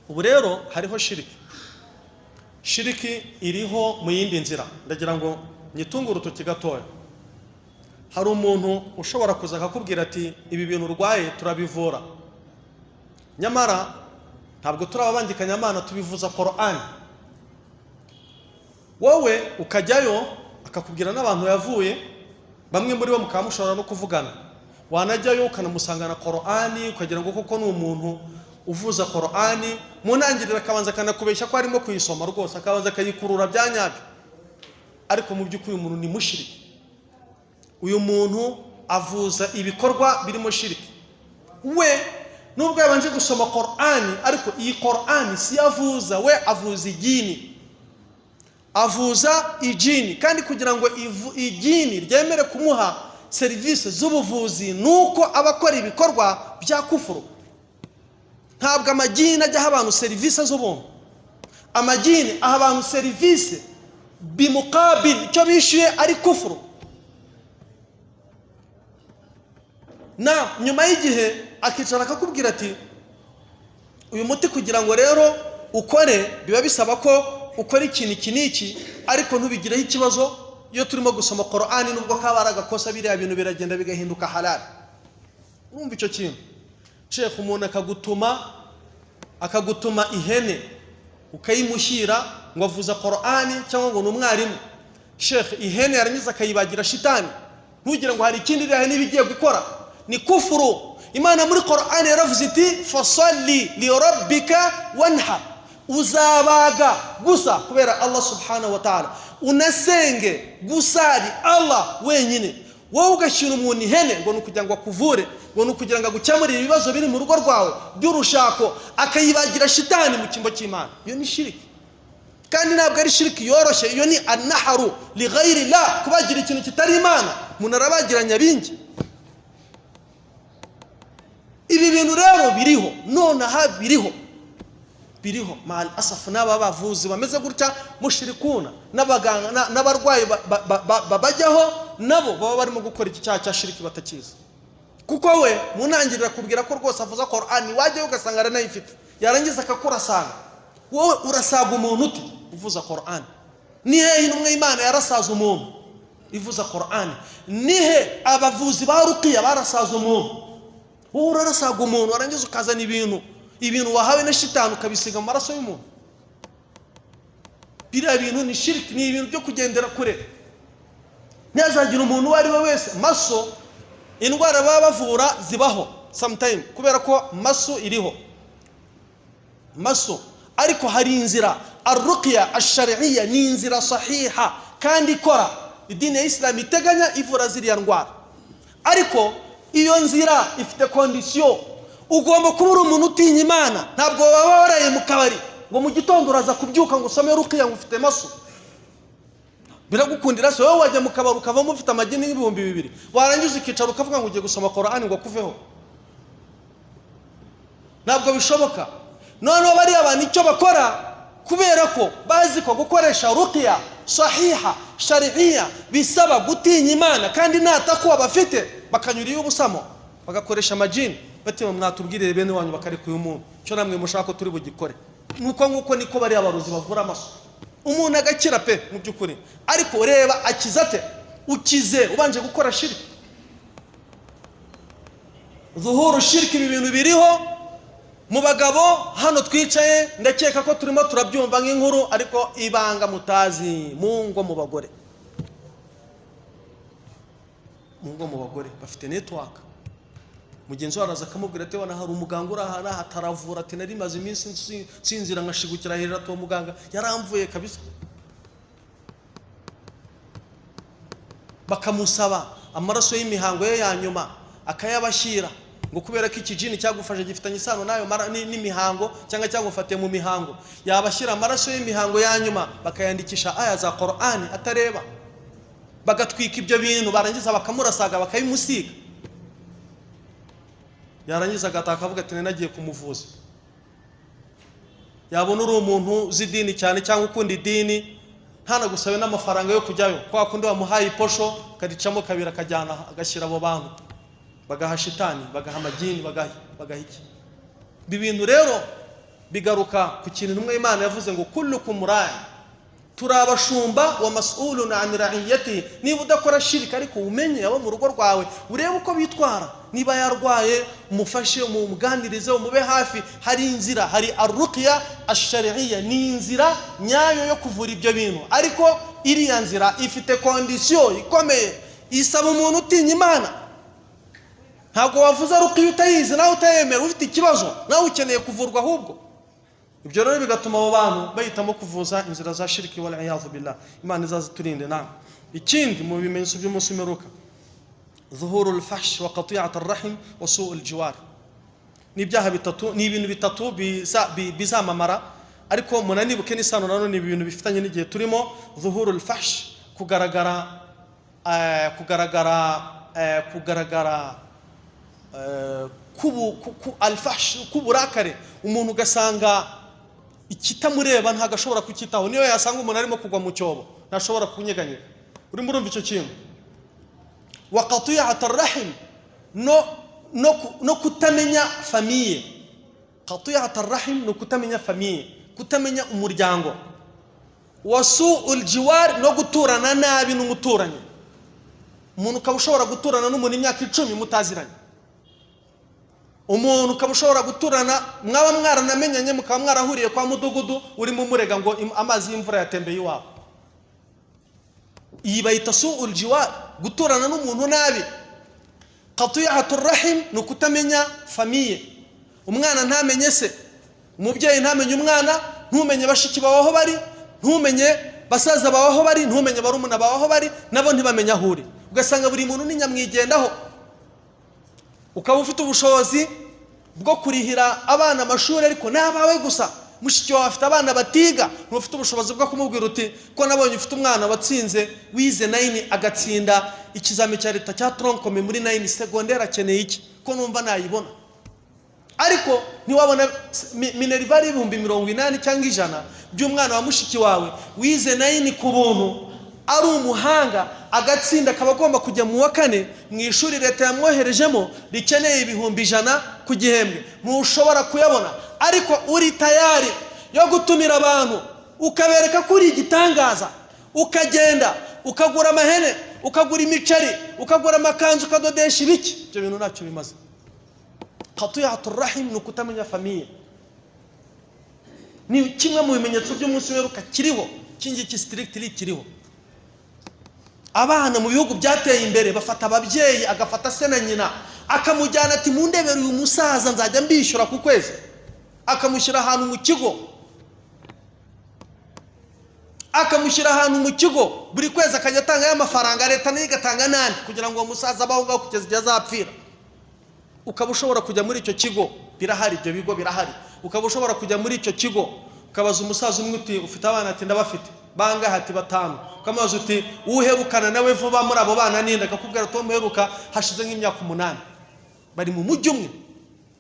Ubu rero hariho shiriki, shiriki iriho mu yindi nzira, ndagira ngo nyitunge urutoki gatoya. Hari umuntu ushobora kuza akakubwira ati ibi bintu urwaye turabivura, nyamara ntabwo turababangikanyamana, tubivuza Qur'an. Wowe ukajyayo akakubwira n'abantu yavuye, bamwe muri bo mukaba mushobora no kuvugana, wanajyayo ukanamusangana Qur'ani, ukagira ngo koko ni umuntu uvuza Qur'ani. Mu ntangiriro akabanza akanakubeshya ko arimo kuyisoma rwose, akabanza akayikurura bya nyabyo, ariko mu by'ukuri umuntu ni mushiriki. Uyu muntu avuza ibikorwa birimo shiriki. We nubwo yabanje gusoma Qur'ani, ariko iyi Qur'ani si yo avuza, we avuza igini, avuza ijini. Kandi kugira ngo igini ryemere kumuha serivisi z'ubuvuzi, nuko aba akora ibikorwa bya kufuru. Ntabwo amagini ajya aha abantu serivisi z'ubuntu. Amagini aha abantu serivisi bimukabil, icyo bishyuye ari kufuru. Na nyuma y'igihe akicara akakubwira ati uyu muti kugira ngo rero ukore biba bisaba ko ukora ikintu iki n'iki, ariko ntubigireho ikibazo. Iyo turimo gusoma Qur'ani, nubwo kaba ari agakosa, biriya bintu biragenda bigahinduka halal. Urumva icyo kintu, Sheikh? Umuntu akagutuma ihene ukayimushyira ngo avuza Qur'ani cyangwa ngo ni umwarimu. Sheikh, ihene yarangiza akayibagira shitani, ntugire ngo hari ikindi iriya hene iba igiye gukora, ni kufuru. Imana muri Qur'ani yaravuze iti fasalli li rabbika wanhar, uzabaga gusa kubera Allah subhanahu wa ta'ala, unasenge gusari Allah wenyine. Wowe ugashyira umuntu ihene ngo ni ukugira ngo akuvure, ngo ni ukugira ngo agukemurire ibibazo biri mu rugo rwawe by'urushako, akayibagira shitani mu cyimbo cy'Imana. Iyo ni shiriki, kandi ntabwo ari shiriki yoroshye. Iyo ni anaharu li ghayri la, kubagira ikintu kitari Imana. Umuntu arabagira nyabingi. Ibi bintu rero biriho nonaha, biriho, biriho mal asafu. N'aba bavuzi bameze gutya mushirikuna, n'abaganga n'abarwayi babajyaho, nabo baba barimo gukora iki cyaha cya shiriki batakizi. Kuko we mu ntangiriro akubwira ko rwose avuza Qur'ani, wajyayo ugasanga aranayifite, yarangiza akakurasanga. Wowe urasaga umuntu ute uvuza Qur'ani? Ni hehe intumwa y'Imana yarasaza umuntu ivuza Qur'ani? Ni he abavuzi ba ruqiya barasaza umuntu? Wowe urarasaga umuntu, warangiza ukazana ibintu wahawe na shitani ukabisiga mu maraso y'umuntu. Biriya bintu ni shiriki, ni ibintu byo kugendera kure. Ntihazagira umuntu uwo ari we wese. Maso, indwara baba bavura zibaho sometime, kubera ko maso iriho maso, ariko hari inzira arruqya ashariya, ni inzira sahiha kandi ikora, idini ya Isilamu iteganya ivura ziriya ndwara. Ariko iyo nzira ifite kondisiyo, ugomba kuba uri umuntu utinya Imana. Ntabwo waba waraye mu kabari ngo mu gitondo uraza kubyuka ngo usome ruqiya ngo ufite maso, biragukundira se? Wowe wajya mu kabari ukavamo ufite amagini 2000, warangiza ukicara ukavuga ngo ugiye gusoma Qur'ani ngo akuveho? Ntabwo bishoboka. Noneho bariya bantu icyo bakora, kubera ko bazi ko gukoresha ruqiya sahiha shariya bisaba gutinya Imana kandi nta takuwa bafite, bakanyura iyo ubusamo bagakoresha amajini, bati mwatubwirire bene wanyu bakareka uyu muntu, icyo namwe mushaka ko turi bugikore. Nuko nguko niko bariya barozi bavura amaso, umuntu agakira pe mu by'ukuri. Ariko reba akiza ate? Ukize ubanje gukora shiriki, zuhuru shiriki. Ibi bintu biriho mu bagabo hano twicaye, ndakeka ko turimo turabyumva nk'inkuru, ariko ibanga mutazi, mu ngo mu bagore, mu ngo mu bagore bafite network. Mugenzi we araza akamubwira ati wana hari umuganga uri aha n'aha ataravura, ati nari maze iminsi nsinzira nkashigukira hejuru, ati uwo muganga yaramvuye kabisa. Bakamusaba amaraso y'imihango ye ya nyuma akayabashyira, ngo kubera ko ikijini cyagufashe gifitanye isano n'ayo n'imihango, cyangwa cyagufatiye mu mihango, yabashyira amaraso y'imihango ya nyuma bakayandikisha aya za Qur'ani atareba, bagatwika ibyo bintu, barangiza bakamurasaga bakabimusiga, yarangiza agataha akavuga ati nagiye kumuvuza. Yabona uri umuntu uzi idini cyane cyangwa ukunda idini, ntanagusabe n'amafaranga yo kujyayo, kwa kundi wamuhaye iposho akaricamo kabiri akajyana agashyira abo bantu, bagaha shitani, bagaha amagini, bagaha iki. Ibi bintu rero bigaruka ku kintu intumwa y'Imana yavuze ngo kullukum ra'i, turi abashumba, wa mas'ulun an ra'iyati. Niba udakora shirika ariko umenye abo mu rugo rwawe, urebe uko bitwara, niba yarwaye umufashe, umuganirize, umube hafi. Hari inzira, hari arruqya ash-shar'iyya, ni inzira nyayo yo kuvura ibyo bintu, ariko iriya nzira ifite kondisiyo ikomeye, isaba umuntu utinya Imana. Ntabwo wavuze ruqiya utayizi, nawe utayemera, ufite ikibazo, nawe ukeneye kuvurwa ahubwo. Ibyo rero bigatuma abo bantu bahitamo kuvuza inzira za shiriki, wal iyadhu billah. Imana izaziturinde. Nawe ikindi mu bimenyetso by'umunsi w'imperuka, Zuhuru lfahsh wa qati'at arrahim wa suu aljiwar. Ni ibyaha bitatu, ni ibintu bitatu bizamamara, ariko munanibuke n'isano nanone ibintu bifitanye n'igihe turimo. Zuhuru lfahsh, kugaragara kugaragara alfahsh, k'uburakare. Umuntu ugasanga ikitamureba ntabwo ashobora kucyitaho, niyo yasanga umuntu arimo kugwa mu cyobo ntashobora kunyeganyega. Urimo urumva icyo kintu? Wa qati'at arrahim, no kutamenya famille. Qati'at arrahim ni ukutamenya famille, kutamenya umuryango. Wa su'ul jiwar, no guturana nabi n'umuturanyi. Umuntu ukaba ushobora guturana n'umuntu imyaka 10 mutaziranye. Umuntu ukaba ushobora guturana, mwaba mwaranamenyanye, mukaba mwarahuriye kwa mudugudu, urimo umurega ngo amazi y'imvura yatembeye iwabo. Iyi bayita su'ul jiwar, guturana n'umuntu nabi. Qati'atu rahim ni ukutamenya famille. Umwana ntamenye se, umubyeyi ntamenye umwana, ntumenye bashiki bawe aho bari, ntumenye basaza bawe aho bari, ntumenye barumuna bawe aho bari, nabo ntibamenye aho uri. Ugasanga buri muntu ni nyamwigendaho. Ukaba ufite ubushobozi bwo kurihira abana amashuri, ariko ni abawe gusa. Mushiki wawe afite abana batiga, ntufite ubushobozi bwo kumubwira uti: "Ko nabonye ufite umwana watsinze, wize nine, agatsinda ikizami cya leta cya tronc commun muri nine secondaire, akeneye iki ko numva nayibona?" Ariko ntiwabona minerval 80,000 cyangwa 100 by'umwana wa mushiki wawe wize nine ku buntu, ari umuhanga, agatsinda, akaba agomba kujya mu wa kane mu ishuri leta yamwoherejemo rikeneye 100,000 ku gihembwe. Ntushobora kuyabona, ariko uri tayari yo gutumira abantu, ukabereka ko uri igitangaza, ukagenda ukagura amahene, ukagura imiceri, ukagura amakanzu, ukadodesha ibiki. Ibyo bintu ntacyo bimaze. Qatiyatu rahim ni ukutamenya famille, ni kimwe mu bimenyetso by'umunsi w'imperuka kiriho. Iki ngiki strictly kiriho. Abana mu bihugu byateye imbere bafata ababyeyi, agafata se na nyina, akamujyana ati: "Mundebere uyu musaza, nzajya mbishyura ku kwezi." Akamushyira ahantu mu kigo, akamushyira ahantu mu kigo, buri kwezi akajya atanga y'amafaranga, leta nayo igatanga n'andi, kugira ngo uwo musaza abeho ngaho kugeza igihe azapfira. Ukaba ushobora kujya muri icyo kigo, birahari, ibyo bigo birahari. Ukaba ushobora kujya muri icyo kigo, ukabaza umusaza umwe uti: "Ufite abana?" Ati: "Ndabafite." "Bangahe?" Ati: "Batanu." Ukamubaza uti: "Uherukana nawe vuba muri abo bana ninde?" Akakubwira ati: "Uwo muheruka hashize nk'imyaka 8, bari mu mujyi umwe."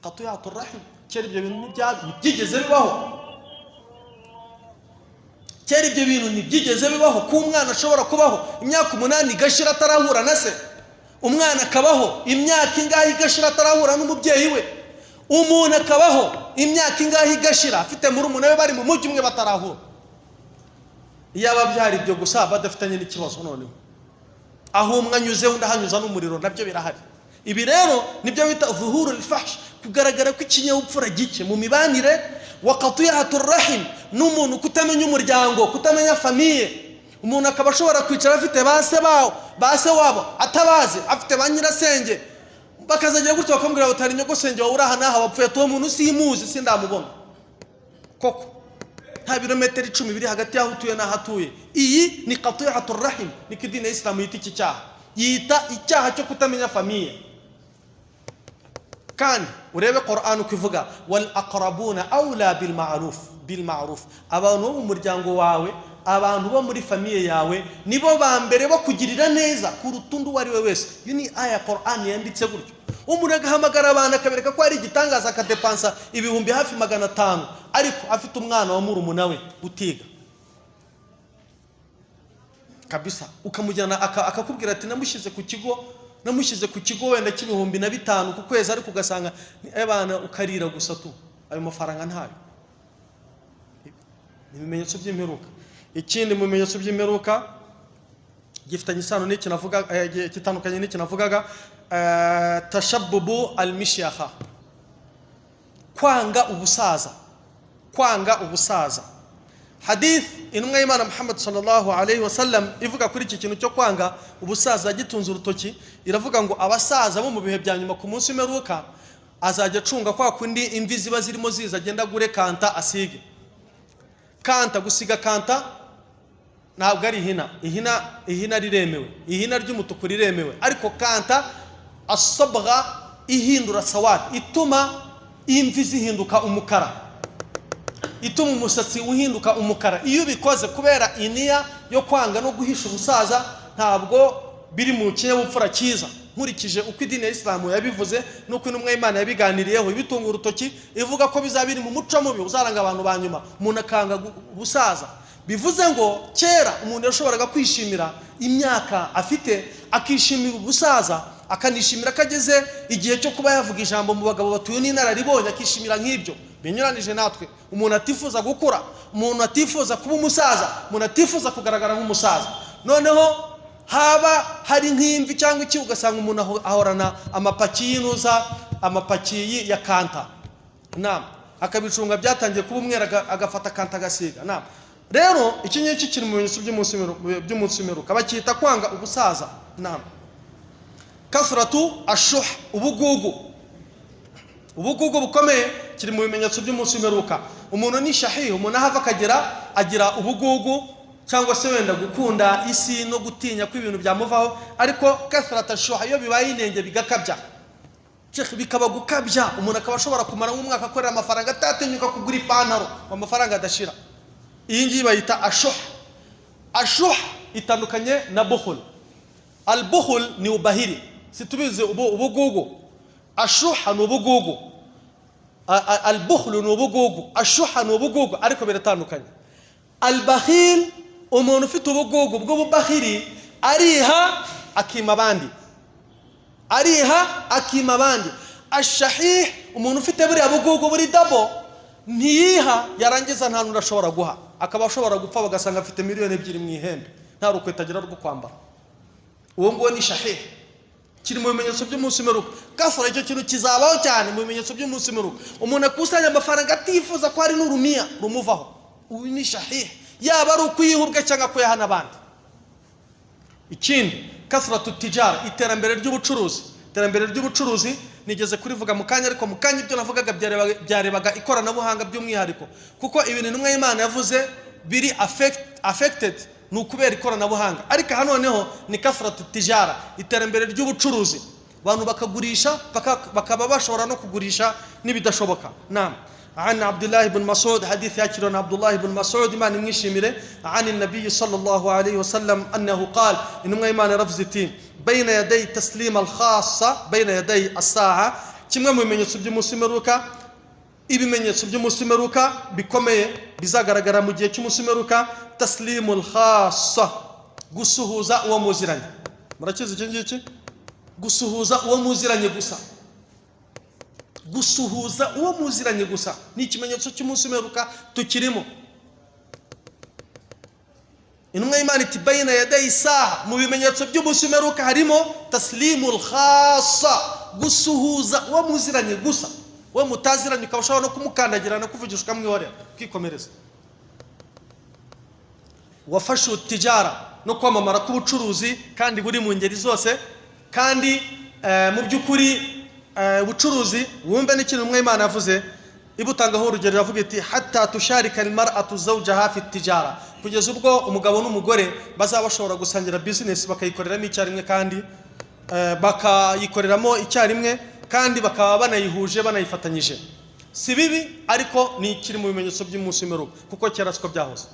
Qatiyatu rahim. Kera ibyo bintu ntibyigeze bibaho. Kera ibyo bintu ntibyigeze bibaho ko umwana ashobora kubaho imyaka 8 igashira atarahura na se, umwana akabaho imyaka ingahe igashira atarahura n'umubyeyi we, umuntu akabaho imyaka ingahe igashira afite murumuna we bari mu mujyi umwe batarahura. Iyo byari ibyo gusa badafitanye n'ikibazo, noneho aho umwe anyuze undi ahanyuza n'umuriro, nabyo birahari. Ibi rero nibyo bita zuhuru fash, kugaragara ko ikinyabupfura gike mu mibanire, wa qatiyatu rahim, n'umuntu kutamenya umuryango, kutamenya famille. Umuntu akaba ashobora kwicara afite ba se bawo, ba se wabo atabazi, afite ba nyirasenge, bakazajya gutya bakamubwira bati: "Hari nyogosenge wawe uri aha n'aha wapfuye." Uwo muntu simuzi, sindamubona koko. Nta birometero 10 biri hagati y'aho utuye n'aho atuye. Iyi ni qatiyatu rahim, niko idini ya Isilamu yita iki cyaha, yita icyaha cyo kutamenya famille. Kandi urebe Quran uko ivuga: "Wal aqrabuna awla bil ma'ruf." Bil ma'ruf, abantu bo mu muryango wawe, abantu bo muri famille yawe, nibo ba mbere bo kugirira neza kuruta undi uwo ari we wese. Iyo ni aya Quran yanditse gutyo. Umuntu agahamagara abantu, akabereka ko ari igitangaza, akadepansa ibihumbi hafi 500, ariko afite umwana wa murumuna we utiga kabisa. Ukamujyana, akakubwira ati: "Namushyize ku kigo, namushyize ku kigo wenda cy'ibihumbi na bitanu ku kwezi," ariko ugasanga abana ukarira gusa tu, ayo mafaranga ntayo. Ni ibimenyetso by'imperuka. Ikindi mu bimenyetso by'imperuka gifitanye isano n'iki navuga, gitandukanye n'iki navugaga, tashabbubu al-mishyaha, kwanga ubusaza, kwanga ubusaza. Hadith intumwa y'Imana Muhammad sallallahu alayhi wa sallam ivuga kuri iki kintu cyo kwanga ubusaza, gitunze urutoki, iravuga ngo abasaza bo mu bihe bya nyuma ku munsi w'imperuka azajya acunga kwa kundi imvi ziba zirimo ziza, agenda agure kanta asige kanta, gusiga kanta. Ntabwo ari ihina. Ihina riremewe, ihina ry'umutuku riremewe, ariko kanta asobwa ihindura sawati, ituma imvi zihinduka umukara, ituma umusatsi uhinduka umukara. Iyo ubikoze kubera iniya yo kwanga no guhisha ubusaza, ntabwo biri mu kinyabupfura cyiza, nkurikije uko idini ya Isilamu yabivuze n'uko intumwa y'Imana yabiganiriyeho, ibitunga urutoki, ivuga ko bizaba biri mu muco mubi uzaranga abantu ba nyuma, umuntu akanga ubusaza. Bivuze ngo kera umuntu yashoboraga kwishimira imyaka afite, akishimira ubusaza, akanishimira ko ageze igihe cyo kuba yavuga ijambo mu bagabo batuye n'inararibonye, akishimira nk'ibyo. Binyuranije natwe, umuntu atifuza gukura, umuntu atifuza kuba umusaza, umuntu atifuza kugaragara nk'umusaza. Noneho haba hari nk'imvi cyangwa iki, ugasanga umuntu ahorana amapaki y'inuza, amapaki ya kanta, nama akabicunga byatangiye kuba umweru, agafata kanta agasiga. Nama rero iki ngiki kiri mu bimenyetso by'umunsi w'imperuka, bacyita kwanga ubusaza. Nama kasratu ashuh, ubugugu, ubugugu bukomeye, kiri mu bimenyetso by'umunsi w'imperuka. Umuntu ni shahihi, umuntu aho ava akagera agira ubugugu, cyangwa se wenda gukunda isi no gutinya ko ibintu byamuvaho. Ariko kasratu ashuh, iyo bibaye inenge bigakabya, bikaba gukabya, umuntu akaba ashobora kumara nk'umwaka akorera amafaranga atatinyuka kugura ipantaro ngo amafaranga adashira. Iyi ngiyi bayita ashuh. Ashuh itandukanye na buhul. Al buhul ni ubahiri, situbizi ubugugu. Ashuha ni ubugugu, al buhul ni ubugugu, ashuha ni ubugugu, ariko biratandukanye. Al bakhil, umuntu ufite ubugugu bw'ububahiri, ariha akima abandi, ariha akima abandi. Ashahih, umuntu ufite buriya bugugu buri dabo, ntiyiha, yarangiza nta n'undi ashobora guha, akaba ashobora gupfa bagasanga afite 2 miliyoni mu ihembe, nta rukweto agira rwo kwambara. Uwo nguwo ni shahih. Kiri mu bimenyetso by'umunsi w'imperuka. Kasara icyo kintu kizabaho cyane mu bimenyetso by'umunsi w'imperuka. Umuntu akusanya amafaranga atifuza ko hari n'urumiya rumuvaho, uyu ni shahih, yaba ari ukuyiha ubwe cyangwa kuyaha n'abandi. Ikindi, kasratu tijara, iterambere ry'ubucuruzi. Iterambere ry'ubucuruzi nigeze kurivuga mu kanya, ariko mu kanya ibyo navugaga byarebaga ikoranabuhanga by'umwihariko, kuko ibintu intumwa y'Imana yavuze biri affected ni ukubera ikoranabuhanga. Ariko aha noneho ni kasratu tijara, iterambere ry'ubucuruzi, abantu bakagurisha, bakaba bashobora no kugurisha n'ibidashoboka. Naam. عن عبد الله بن مسعود، حديث يأكل عن عبد الله بن مسعود ما نمشي عن النبي صلى الله عليه وسلم أنه قال إنما إيمان رفزتين بين يدي تسليم الخاصة بين يدي الساعة. Kimwe mu bimenyetso by'umunsi w'imperuka, ibimenyetso by'umunsi w'imperuka bikomeye bizagaragara mu gihe cy'umunsi w'imperuka, taslimul khassa, gusuhuza uwo muziranye. Murakizi iki ngiki? Gusuhuza uwo muziranye gusa, gusuhuza uwo muziranye gusa ni ikimenyetso cy'umunsi w'imperuka tukirimo. Intumwa y'Imana iti bayina yadayi isaha, mu bimenyetso by'umunsi w'imperuka harimo taslimul khassa, gusuhuza uwo muziranye gusa. Uwo mutaziranye ukaba ushobora no kumukandagira no kuvugisha ukamwihorera ukikomereza. Wafashe tijara, no kwamamara k'ubucuruzi, kandi buri mu ngeri zose. Kandi mu by'ukuri ubucuruzi, wumve n'ikintu umwe Imana yavuze ibutangaho urugero, iravuga iti hatta tusharika almar'atu zawjaha fi tijara, kugeza ubwo umugabo n'umugore bazaba bashobora gusangira business bakayikoreramo icyarimwe, kandi bakayikoreramo icyarimwe, kandi bakaba banayihuje, banayifatanyije. Si bibi, ariko ni kiri mu bimenyetso by'umunsi w'imperuka, kuko kera siko byahoze.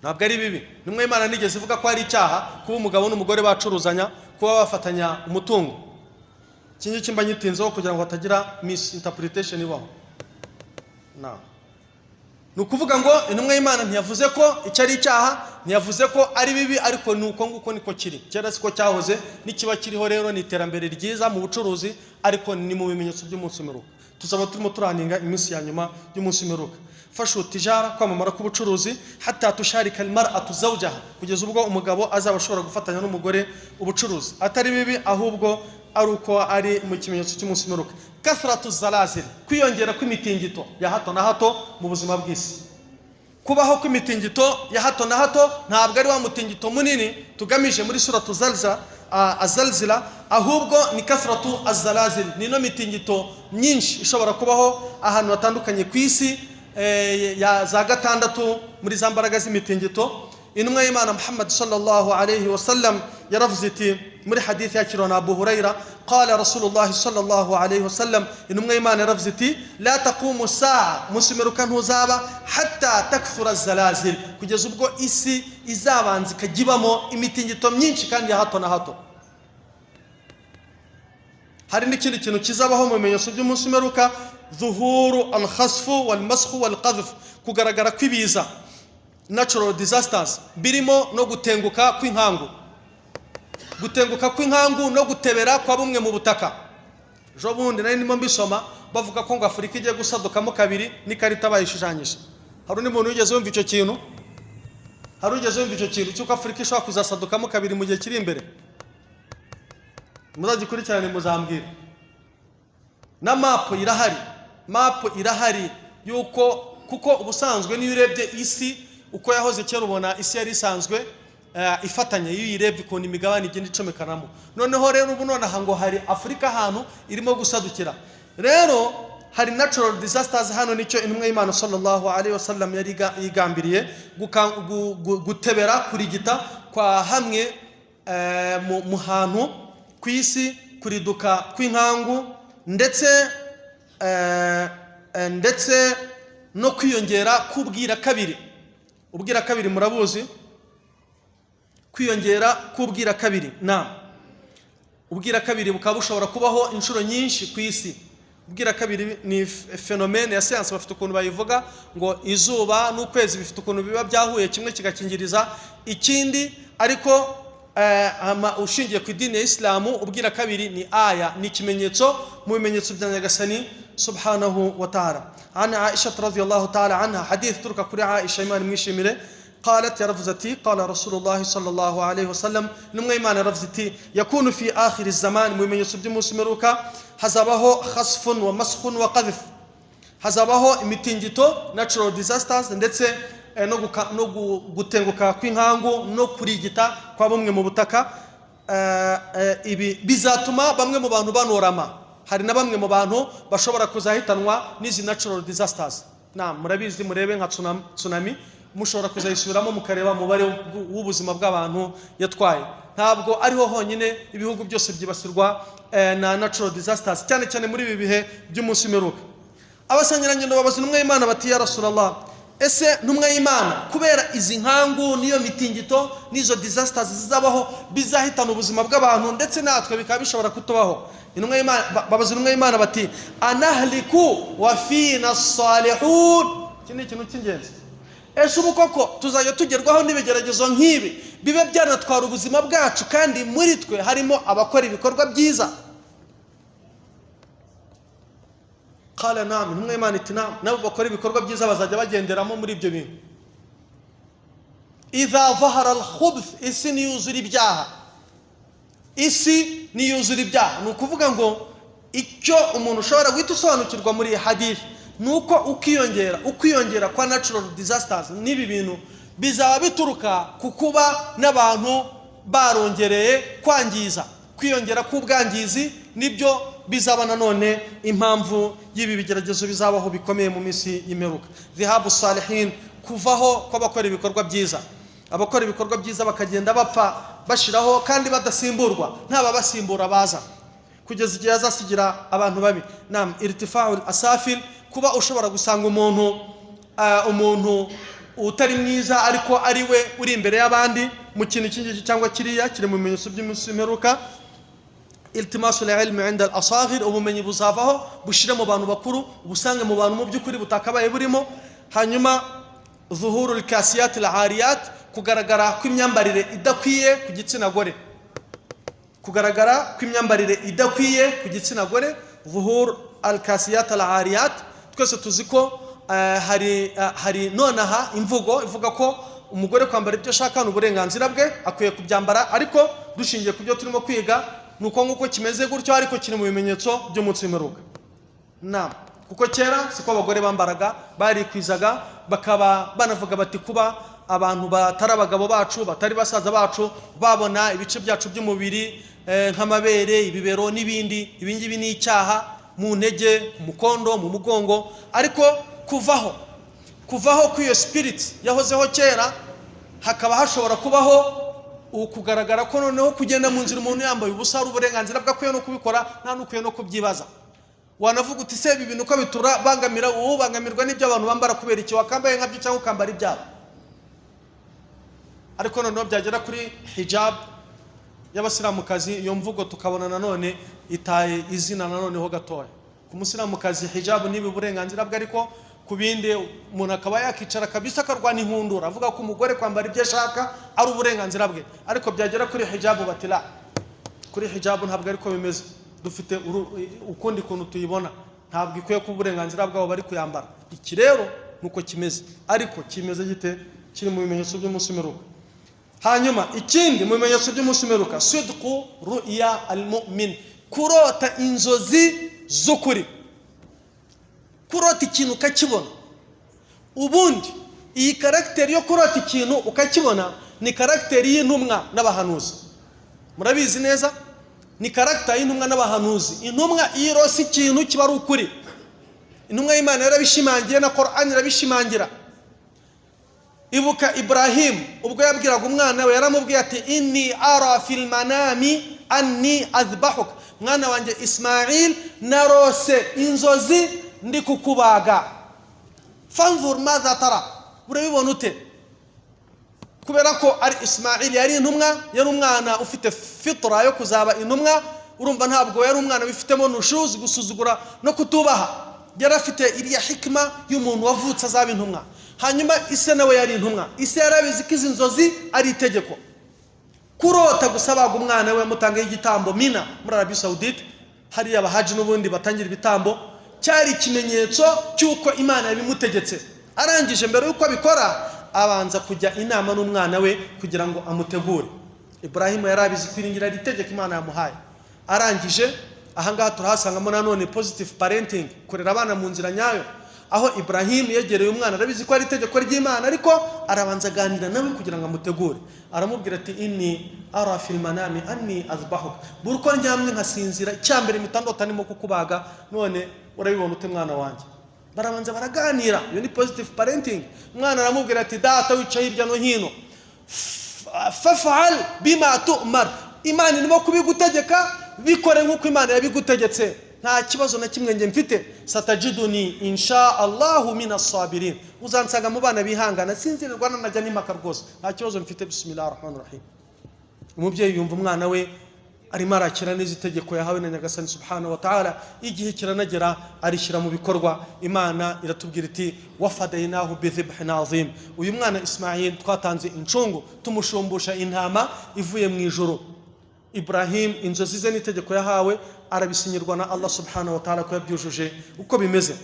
Ntabwo ari bibi, nimwe Imana nigeze ivuga ko ari icyaha kuba umugabo n'umugore bacuruzanya, kuba bafatanya umutungo. Iki ngiki mba nyitinzeho kugira ngo hatagira misinterpretation ibaho. Ni ukuvuga ngo intumwa y'Imana ntiyavuze ko icyo ari icyaha, ntiyavuze ko ari bibi, ariko ni uko nguko niko kiri. Kera siko cyahoze, n'ikiba kiriho rero ni iterambere ryiza mu bucuruzi, ariko ni mu bimenyetso by'umunsi w'imperuka. Tuzaba turimo turaninga iminsi ya nyuma y'umunsi w'imperuka. Fashu tijara, kwamamara k'ubucuruzi, hatta tusharika almar'atu zawjaha, kugeza ubwo umugabo azaba ashobora gufatanya n'umugore ubucuruzi, atari bibi, ahubwo ari uko ari mu kimenyetso cy'umunsi w'imperuka. Kathratu zalazil, kwiyongera kw'imitingito ya hato na hato mu buzima bw'isi. Kubaho kw'imitingito ya hato na hato ntabwo ari wa mutingito munini tugamije muri suratu zalza azalzila, ahubwo ni kathratu azalazil, ni ino mitingito myinshi ishobora kubaho ahantu hatandukanye ku isi. ya za gatandatu muri za mbaraga z'imitingito. Intumwa y'Imana Muhammad sallallahu alayhi wa sallam yaravuze iti muri hadithi yakiriwe na Abu Huraira: qala Rasulullah sallallahu alayhi wa sallam, intumwa y'Imana yaravuze iti: la taqumu saa, umunsi w'imperuka ntuzaba, hatta takthura zalazil, kugeza ubwo isi izabanza ikajya ibamo imitingito myinshi kandi ya hato na hato. Hari n'ikindi kintu kizabaho mu bimenyetso by'umunsi w'imperuka: zuhuru alkhasfu walmashu walqadhf, kugaragara kw'ibiza, natural disasters, birimo no gutenguka kw'inkangu, gutenguka kw'inkangu no gutebera kwa bumwe mu butaka. Ejo bundi nari ndimo mbisoma, bavuga ko ngo Afurika igiye gusadukamo kabiri n'ikarita bayishushanyije. Hari undi muntu wigeze wumva icyo kintu? Hari ugeze wumva icyo kintu cy'uko Afurika ishobora kuzasadukamo kabiri mu gihe kiri imbere? Muzagikurikirane, muzambwira. Na mapu irahari, mapu irahari yuko, kuko ubusanzwe niyo urebye isi uko yahoze kera, ubona isi yari isanzwe ifatanye, iyo uyirebye ukuntu imigabane igenda icomekanamo. Noneho rero ubu nonaha ngo hari Afurika ahantu irimo gusadukira. Rero hari natural disasters hano, nicyo intumwa y'Imana sallallahu alaihi wasallam yari yigambiriye: gutebera, kurigita kwa hamwe mu hantu ku isi, kuriduka kw'inkangu, ndetse no kwiyongera k'ubwira kabiri. Ubwira kabiri murabuzi? Kwiyongera k'ubwira kabiri, na ubwira kabiri bukaba bushobora kubaho inshuro nyinshi ku isi. Ubwira kabiri ni phénomène ya siyansi, bafite ukuntu bayivuga ngo izuba n'ukwezi bifite ukuntu biba byahuye, kimwe kigakingiriza ikindi. Ariko ushingiye ku idini ya Isilamu, ubwira kabiri ni aya, ni ikimenyetso mu bimenyetso bya Nyagasani subhanahu wa ta'ala. An Aisha radiyallahu ta'ala anha, hadith turuka kuri Aisha, Imana imwishimire, قالت، yaravuze ati: قال رسول الله صلى الله عليه وسلم، intumwa y'Imana yaravuze iti: yakunu fi akhiri zaman, mu bimenyetso by'umunsi mperuka hazabaho khasfun wa maskhun wa qadhf, hazabaho imitingito, natural disasters, ndetse no gutenguka kw'inkangu no kurigita kwa bumwe mu butaka. Ibi bizatuma bamwe mu bantu banorama. Hari na bamwe mu bantu bashobora kuzahitanwa n'izi natural disasters. Na murabizi, murebe nka tsunami, mushobora kuzayisubiramo mukareba umubare w'ubuzima bw'abantu yatwaye. Ntabwo ariho honyine, ibihugu byose byibasirwa na natural disasters, cyane cyane muri ibi bihe by'umunsi w'imperuka. Abasangirangendo babaza intumwa y'Imana bati: ya Rasulallah, ese ntumwa y'Imana, kubera izi nkangu n'iyo mitingito n'izo disasters zizabaho, bizahitana ubuzima bw'abantu, ndetse natwe bikaba bishobora kutubaho? Intumwa y'Imana, babaza intumwa y'Imana bati: anahliku wa fina salihun? Iki ni ikintu cy'ingenzi. Ese ubu koko tuzajya tugerwaho n'ibigeragezo nk'ibi, bibe byanatwara ubuzima bwacu, kandi muri twe harimo abakora ibikorwa byiza? Qala naam, intumwa y'Imana iti: naam, nabo bakora ibikorwa byiza bazajya bagenderamo muri ibyo bintu. Idha dhahara alkhubth, isi niyuzura ibyaha, isi niyuzura ibyaha. Ni ukuvuga ngo icyo umuntu ushobora guhita usobanukirwa muri iyi hadith ni uko ukwiyongera kwa natural disasters n'ibi bintu bizaba bituruka ku kuba n'abantu barongereye kwangiza. Kwiyongera k'ubwangizi nibyo bizaba nanone impamvu y'ibi bigeragezo bizabaho bikomeye mu minsi y'imperuka. Dhihabu salihin, kuvaho kw'abakora ibikorwa byiza. Abakora ibikorwa byiza bakagenda bapfa, bashiraho kandi badasimburwa, nta babasimbura baza, kugeza igihe azasigira abantu babi. Nam irtifa'ul asafil, kuba ushobora gusanga umuntu utari mwiza ariko ari we uri imbere y'abandi mu kintu iki ngiki cyangwa kiriya, kiri mu bimenyetso by'umunsi w'imperuka. Iltimasu ilmi inda al asaghir, ubumenyi buzavaho bushire mu bantu bakuru, ubusange mu bantu mu by'ukuri butakabaye burimo. Hanyuma zuhuru kasiyat al ariyat, kugaragara kw'imyambarire idakwiye ku gitsina gore, kugaragara kw'imyambarire idakwiye ku gitsina gore, zuhur al kasiyat al ariyat. Twese tuzi ko hari nonaha imvugo ivuga ko umugore kwambara ibyo ashaka ni uburenganzira bwe, akwiye kubyambara. Ariko dushingiye ku byo turimo kwiga, ni uko nguko kimeze gutyo, ariko kiri mu bimenyetso by'umunsi w'imperuka. Nama kuko kera siko abagore bambaraga, barikwizaga, bakaba banavuga bati: kuba abantu batari abagabo bacu, batari basaza bacu, babona ibice byacu by'umubiri, nk'amabere, ibibero n'ibindi, ibingibi ni icyaha, mu ntege, mu mukondo, mu mugongo. Ariko kuvaho Kuvaho kw'iyo spirit yahozeho kera, hakaba hashobora kubaho kugaragara ko noneho kugenda mu nzira umuntu yambaye ubusa ari uburenganzira bwe, akwiye no kubikora, nta n'ukwiye no kubyibaza. Wanavuga uti se ibi bintu uko biturabangamira, wowe ubangamirwa n'ibyo abantu bambara kubera iki? Wakambaye nkabyo cyangwa ukambara ibyabo. Ariko noneho byagera kuri hijab y'abasilamukazi, iyo mvugo tukabona nanone itaye izina nanoneho gatoya. Ku musilamukazi hijab niba uburenganzira bwe, ariko ku bindi umuntu akaba yakicara kabisa akarwana inkundura avuga ko umugore kwambara ibyo ashaka ari uburenganzira bwe, ariko byagera kuri hijab bati la, kuri hijab ntabwo ariko bimeze, dufite ukundi kuntu tuyibona, ntabwo ikwiye kuba uburenganzira bwabo bari kuyambara. Iki rero nuko kimeze, ariko kimeze gite? Kiri mu bimenyetso by'umunsi w'imperuka. Hanyuma ikindi mu bimenyetso by'umunsi w'imperuka, sidqu ru'ya al-mu'min, kurota inzozi z'ukuri, kurota ikintu ukakibona. Ubundi iyi karagiteri yo kurota ikintu ukakibona ni karagiteri y'intumwa n'abahanuzi, murabizi neza, ni karagiteri y'intumwa n'abahanuzi. Intumwa iyo irose ikintu kiba ari ukuri. Intumwa y'Imana yarabishimangiye na Qur'an irabishimangira. Ibuka Ibrahim ubwo yabwiraga umwana we, yaramubwiye ati inni ara fil manami anni azbahuka, mwana wanjye Ismail, narose inzozi ndi kukubaga, fanzur madha tara, urabibona ute? Kubera ko ari Ismail yari intumwa, yari umwana ufite fitra yo kuzaba intumwa, urumva ntabwo yari umwana wifitemo nushuzi, gusuzugura no kutubaha, yari afite iriya hikma y'umuntu wavutse azaba intumwa. Hanyuma ise nawe yari intumwa, ise yarabizi ko izi nzozi ari itegeko. Kurota gusa baga umwana we amutangaho igitambo Mina muri Arabie Saoudite, hariya abahaji n'ubundi batangira ibitambo, cyari ikimenyetso cy'uko Imana yabimutegetse. Arangije mbere y'uko abikora abanza kujya inama n'umwana we kugira ngo amutegure. Ibrahim yarabizi kwiringira itegeko Imana yamuhaye. Arangije ahangaha turahasangamo nanone positive parenting, kurera abana mu nzira nyayo, aho Ibrahim yegereye umwana arabizi ko ari itegeko ry'Imana, ariko arabanza aganira nawe kugira ngo amutegure. Aramubwira ati inni ara fil manami anni azbahuka, buri uko ndyamye nkasinzira icyambere mitandota ndimo kukubaga, none urabibona ute mwana wanjye? Barabanza baraganira, iyo ni positive parenting. Umwana aramubwira ati data wicaye hirya no hino, fafal bima tu'mar, Imana irimo kubigutegeka, bikore nk'uko Imana yabigutegetse, nta kibazo na kimwe nge mfite. Satajiduni insha Allahu minas sabirin, uzansanga mu bana bihangana, sinzirirwa nanajya n'impaka rwose, nta kibazo mfite. Bismillahir rahmanir rahim. Umubyeyi yumva umwana we arimo arakira neza itegeko yahawe na Nyagasani subhanahu wa ta'ala, igihe kiranagera arishyira mu bikorwa. Imana iratubwira iti wafadaynahu bidhibhin azim, uyu mwana Ismail twatanze incungu tumushumbusha intama ivuye mu ijuru. Ibrahim inzozi ze n'itegeko yahawe arabisinyirwa na Allah subhanahu wa ta'ala ko yabyujuje uko bimeze.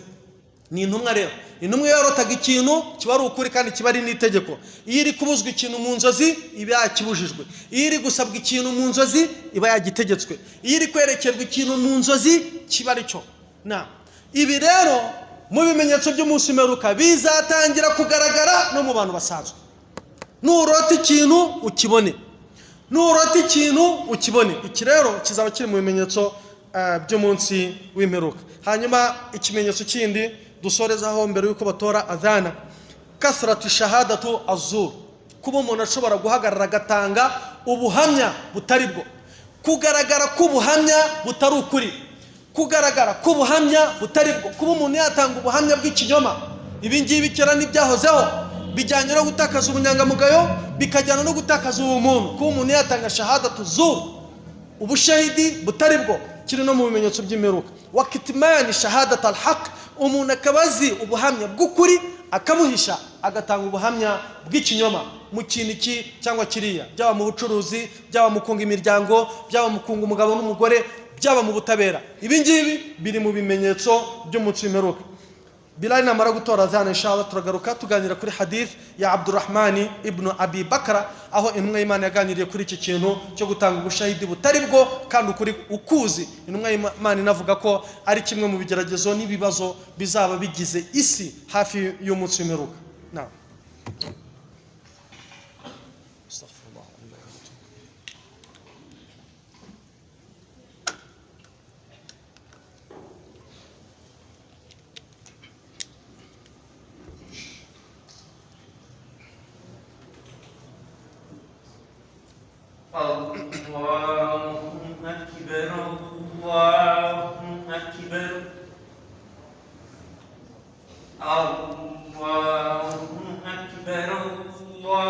Ni intumwa rero, intumwa yarotaga ikintu kiba ari ukuri kandi kiba ari n'itegeko. Iyo iri kubuzwa ikintu mu nzozi iba yakibujijwe, iyo iri gusabwa ikintu mu nzozi iba yagitegetswe, iyo iri kwerekerwa ikintu mu nzozi kiba ari cyo. Na ibi rero mu bimenyetso by'umunsi w'imperuka bizatangira kugaragara no mu bantu basanzwe. Nurota ikintu ukibone, nurota ikintu ukibone. Iki rero kizaba kiri mu bimenyetso by'umunsi w'imperuka. Hanyuma ikimenyetso kindi dusorezaho mbere yuko batora adhana, kasratu shahadatu azur, kuba umuntu ashobora guhagarara agatanga ubuhamya butari bwo, kugaragara k'ubuhamya butari ukuri, kugaragara k'ubuhamya butari bwo, kuba umuntu yatanga ubuhamya bw'ikinyoma. Ibi ngibi kera n'ibyahozeho bijyanye no gutakaza ubunyangamugayo, bikajyana no gutakaza ubumuntu. Kuba umuntu yatanga shahadatu zur, ubushahidi butari bwo, kiri no mu bimenyetso by'imperuka. Wakitimani shahadat alhaq, umuntu akaba azi ubuhamya bw'ukuri akabuhisha agatanga ubuhamya bw'ikinyoma mu kintu iki cyangwa kiriya, byaba mu bucuruzi, byaba mu kunga imiryango, byaba mu kunga umugabo n'umugore, byaba mu butabera. Ibi ngibi biri mu bimenyetso by'umunsi w'imperuka. Bilal namara gutora adhana inshallah turagaruka tuganira kuri hadith ya Abdurrahman ibn Abi Bakra, aho intumwa y'Imana yaganiriye kuri iki kintu cyo gutanga ubushahidi butari bwo kandi ukuri ukuzi. Intumwa y'Imana inavuga ko ari kimwe mu bigeragezo n'ibibazo bizaba bigize isi hafi y'umunsi w'imperuka. Naam. Astaghfirullah. الله أكبر الله أكبر الله أكبر الله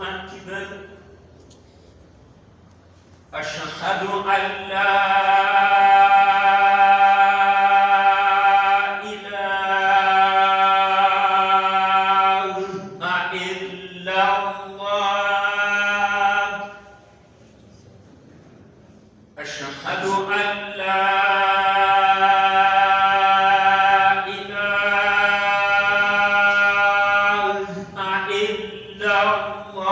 أكبر أشهد أن لا إله إلا الله أشهد أن لا إله إلا الله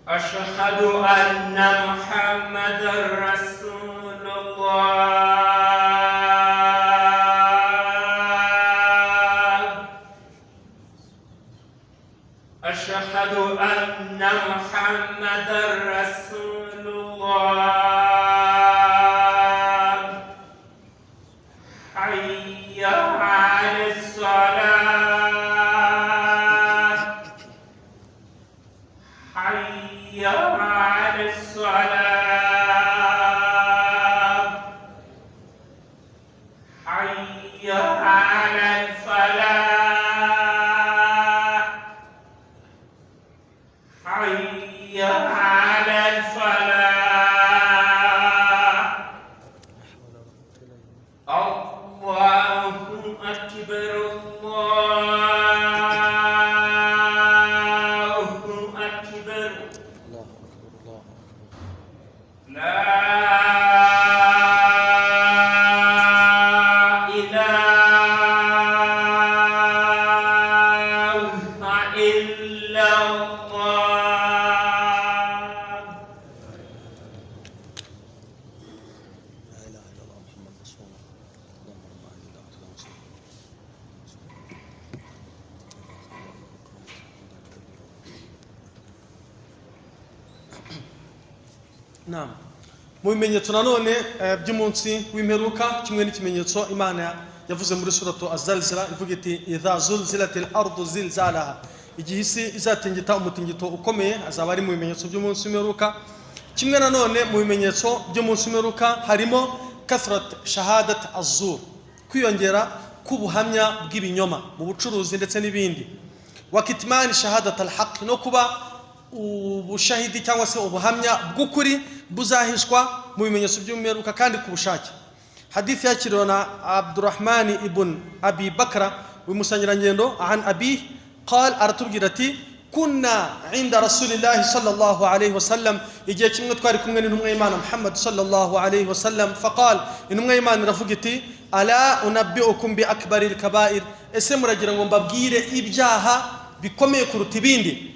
أشهد أن محمدا رسول الله أشهد أن محمدا رسول الله حي على الصلاة حي على الصلاة حي على الفلاح حي على الفلاح الله أكبر الله أكبر الله أكبر الله أكبر لا إله إلا الله لا إله إلا الله محمد رسول الله اللهم رب هذه الدعوة العظيمة. Naam. Mu bimenyetso nanone by'umunsi w'imperuka, kimwe n'ikimenyetso Imana yavuze muri suratu Az-Zalzala ivuga iti: "Idha zulzilatil ardu zilzalaha", igihe isi izatingita umutingito ukomeye, azaba ari mu bimenyetso by'umunsi w'imperuka. Kimwe nanone mu bimenyetso by'umunsi w'imperuka harimo kathrat shahadat azur, kwiyongera k'ubuhamya bw'ibinyoma mu bucuruzi ndetse n'ibindi, wa kitmani shahadat alhaq, no kuba ubushahidi cyangwa se ubuhamya bw'ukuri buzahishwa mu bimenyetso by'imperuka kandi ku bushake. Hadithi yakiriwe na Abdurrahmani ibn Abi Bakra w'imusangirangendo, an abi qal, aratubwira ati: "Kunna inda rasulillahi sallallahu alayhi wasallam", igihe kimwe twari kumwe n'intumwa y'Imana Muhammad sallallahu alayhi wasallam. Faqal, intumwa y'Imana iravuga iti: "Ala unabbiukum bi akbari lkabair?" Ese muragira ngo mbabwire ibyaha bikomeye kuruta ibindi?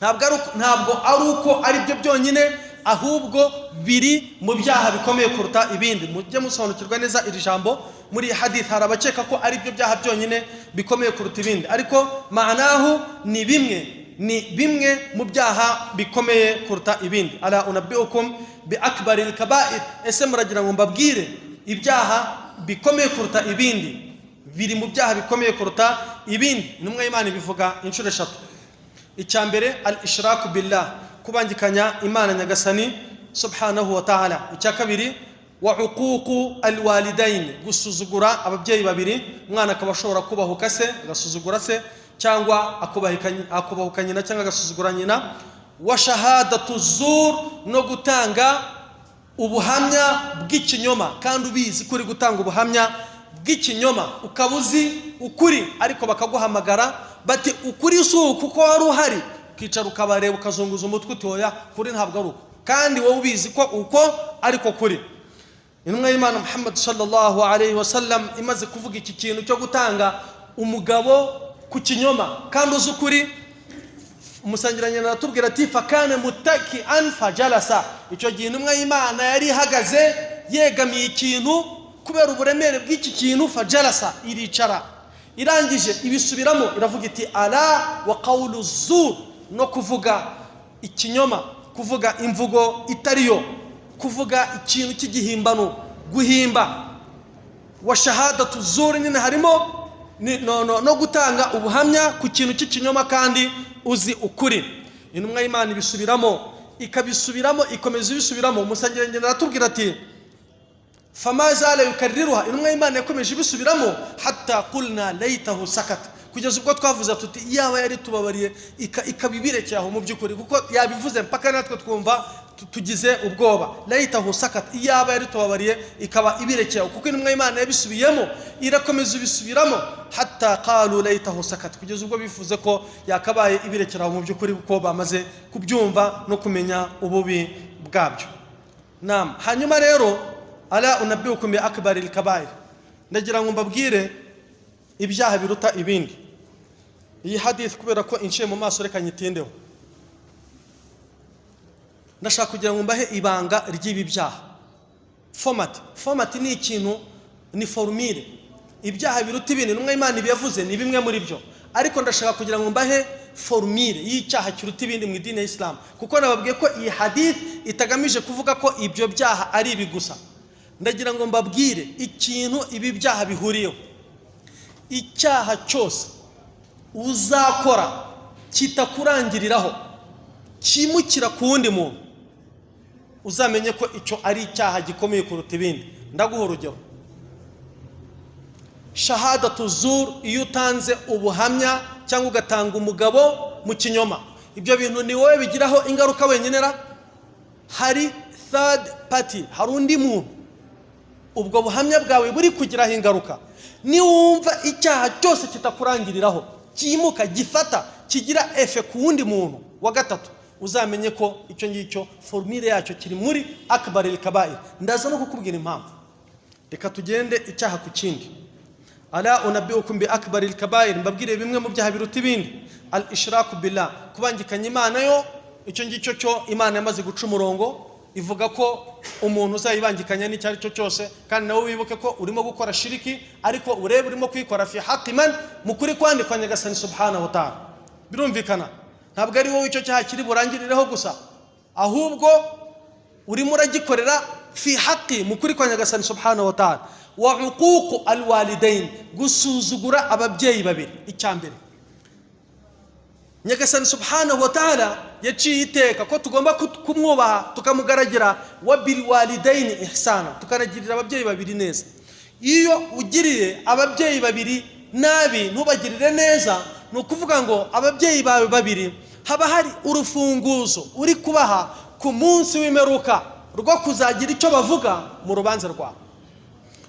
Ntabwo ari uko ari byo byonyine, ahubwo biri mu byaha bikomeye kuruta ibindi. Mujye musobanukirwa neza iri jambo. Muri iyi hadith hari abakeka ko ari byo byaha byonyine bikomeye kuruta ibindi, ariko ma'anahu ni bimwe mu byaha bikomeye kuruta ibindi. "Ala unabbiukum bi akbaril kabair?" Ese muragira ngo mbabwire ibyaha bikomeye kuruta ibindi? Biri mu byaha bikomeye kuruta ibindi. Intumwa y'Imana ibivuga inshuro eshatu. Icya mbere, al ishraku billah, kubangikanya Imana Nyagasani subhanahu wa ta'ala. Icya kabiri, wa uququ alwalidain, gusuzugura ababyeyi babiri. Umwana akaba ashobora kubahuka se, agasuzugura se, cyangwa akubahuka nyina, cyangwa agasuzugura nyina. Wa shahadatu zur, no gutanga ubuhamya bw'ikinyoma kandi ubizi ko uri gutanga ubuhamya bw'ikinyoma, ukaba uzi ukuri, ariko bakaguhamagara bati: "Ukuri si uku", kuko wari uhari, ukicara ukabareba, ukazunguza umutwe uti: "Oya, kuri ntabwo ari uko", kandi wowe ubizi ko uko ariko kuri. Intumwa y'Imana Muhammad sallallahu alayhi wasallam imaze kuvuga iki kintu cyo gutanga umugabo ku kinyoma kandi uzi ukuri, umusangirangendo aratubwira ati: "Fakana mutaki an fajalasa", icyo gihe intumwa y'Imana yari ihagaze yegamiye ikintu kubera uburemere bw'iki kintu. Fajalasa, iricara. Irangije ibisubiramo, iravuga iti: "Ala wa qawlu zur", no kuvuga ikinyoma, kuvuga imvugo itariyo. Kuvuga ikintu cy'igihimbano, guhimba. Wa shahadatu zuri nyine harimo no gutanga ubuhamya ku kintu cy'ikinyoma kandi uzi ukuri. Intumwa y'Imana ibisubiramo, ikabisubiramo, ikomeza ibisubiramo. Umusangirangendo aratubwira ati: "Fama zala yukarriruha." Intumwa y'Imana yakomeje ibisubiramo, hatta qulna laytahu sakata, kugeza ubwo twavuze tuti: "Yaba yari tubabariye ikabibirekeye aho mu by'ukuri," kuko yabivuze mpaka natwe twumva tugize ubwoba. Laytahu sakata, iyaba yari tubabariye ikaba ibirekeye aho, kuko intumwa y'Imana yabisubiyemo, irakomeza ibisubiramo, hatta qalu laytahu sakata, kugeza ubwo bifuze ko yakabaye ibirekera aho mu by'ukuri, kuko bamaze kubyumva no kumenya ububi bwabyo. Naam. Hanyuma rero, ala unabbiukum bi akbaril kabair, ndagira ngo mbabwire ibyaha biruta ibindi. Iyi hadith, kubera ko inciye mu maso, reka nyitindeho. Ndashaka kugira ngo mbahe ibanga ry'ibi byaha. Format ni ikintu, ni formule. Ibyaha biruta ibindi, intumwa y'Imana ibi yavuze ni bimwe muri byo, ariko ndashaka kugira ngo mbahe formule y'icyaha kiruta ibindi mu idini ya Isilamu, kuko nababwiye ko iyi hadith itagamije kuvuga ko ibyo byaha ari ibi gusa. Ndagira ngo mbabwire ikintu ibi byaha bihuriyeho. Icyaha cyose uzakora kitakurangiriraho, kimukira ku wundi muntu, uzamenye ko icyo ari icyaha gikomeye kuruta ibindi. Ndaguha urugero: shahadatu zur, iyo utanze ubuhamya cyangwa ugatanga umugabo mu kinyoma, ibyo bintu ni wowe bigiraho ingaruka wenyine ra? Hari third party, hari undi muntu ubwo buhamya bwawe buri kugiraho ingaruka. Niwumva icyaha cyose kitakurangiriraho, cyimuka, gifata, kigira effet ku wundi muntu wa gatatu, uzamenye ko icyo ngicyo formule yacyo kiri muri akbaril kabair. Ndaza no kukubwira impamvu. Reka tugende icyaha ku kindi. Ala unabbiukum bi akbaril kabair, mbabwire bimwe mu byaha biruta ibindi. Al ishraku billah, kubangikanya Imana. Yo icyo ngicyo cyo Imana yamaze guca umurongo, ivuga ko umuntu uzayibangikanya n'icyo ari cyo cyose, kandi nawe wibuke ko urimo gukora shiriki, ariko urebe urimo kuyikora fi haqqi man, mu kuri kwandikwa Nyagasani subhanahu wa ta'ala. Birumvikana, ntabwo ari wowe icyo cyaha kiri burangirireho gusa, ahubwo urimo uragikorera fi haqqi, mu kuri kwa Nyagasani subhanahu wa ta'ala. Wa uququ alwalidain, gusuzugura ababyeyi babiri. Icya mbere, Nyagasani subhanahu wa ta'ala yaciye iteka ko tugomba kumwubaha, tukamugaragira, wa bilwalidaini ihsana, tukanagirira ababyeyi babiri neza. Iyo ugiriye ababyeyi babiri nabi, ntubagirire neza, ni ukuvuga ngo ababyeyi bawe babiri haba hari urufunguzo uri kubaha ku munsi w'imperuka rwo kuzagira icyo bavuga mu rubanza rwawe.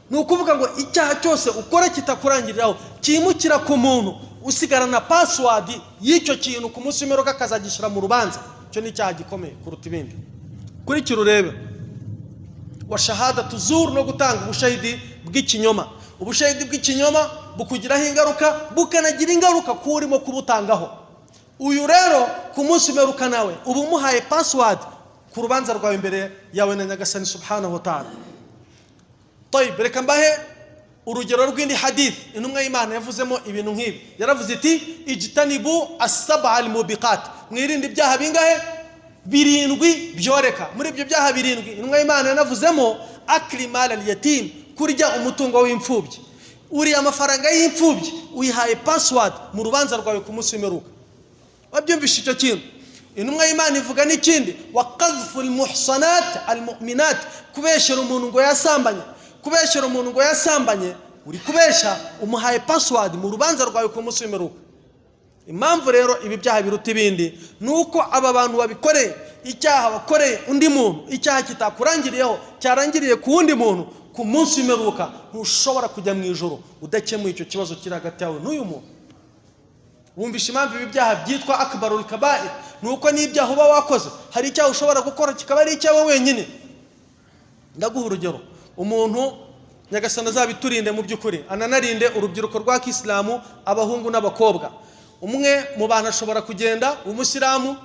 Ni ukuvuga ngo icyaha cyose ukora kitakurangiriraho, kimukira ku muntu, usigarana password y'icyo kintu ku munsi w'imperuka, akazagishyira mu rubanza. Icyo ni icyaha gikomeye kuruta ibindi. Kurikira urebe: wa shahadatu zur, no gutanga ubushahidi bw'ikinyoma. Ubushahidi bw'ikinyoma bukugiraho ingaruka, bukanagira ingaruka ku urimo kubutangaho. Uyu rero ku munsi w'imperuka nawe uba umuhaye password ku rubanza rwawe imbere yawe na Nyagasani subhanahu wa ta'ala. Tayib, reka mbahe urugero rw'indi hadith intumwa y'Imana yavuzemo ibintu nk'ibi. Yaravuze iti: "Ijtanibu asaba al mubiqat." Mwirinde ibyaha bingahe? Birindwi byoreka. Muri ibyo byaha birindwi, intumwa y'Imana yanavuzemo akli mal al yatim, kurya umutungo w'imfubyi. Uriya amafaranga y'imfubyi uyihaye password mu rubanza rwawe ku munsi w'imperuka. Wabyumvishe icyo kintu? Intumwa y'Imana ivuga n'ikindi: wa qadhfu almuhsanat almu'minat, kubeshyera umuntu ngo yasambanye. Kubeshyera umuntu ngo yasambanye, uri kubeshya, umuhaye password mu rubanza rwawe ku munsi w'imperuka. Impamvu rero ibi byaha biruta ibindi ni uko aba bantu babikoreye, icyaha bakoreye undi muntu, icyaha kitakurangiriyeho cyarangiriye ku wundi muntu, ku munsi w'imperuka ntushobora kujya mu ijoro udakemuye icyo kibazo kiri hagati yawe n'uyu muntu. Wumvisha impamvu ibi byaha byitwa akbarul kabair? Ni uko n'ibyaha uba wakoze, hari icyaha ushobora gukora kikaba ari icyawe wenyine. Ndaguha urugero: umuntu, Nyagasani azabiturinde mu by'ukuri, ananarinde urubyiruko rwa kisilamu, abahungu n'abakobwa, umwe mu bantu ashobora kugenda, umusilamu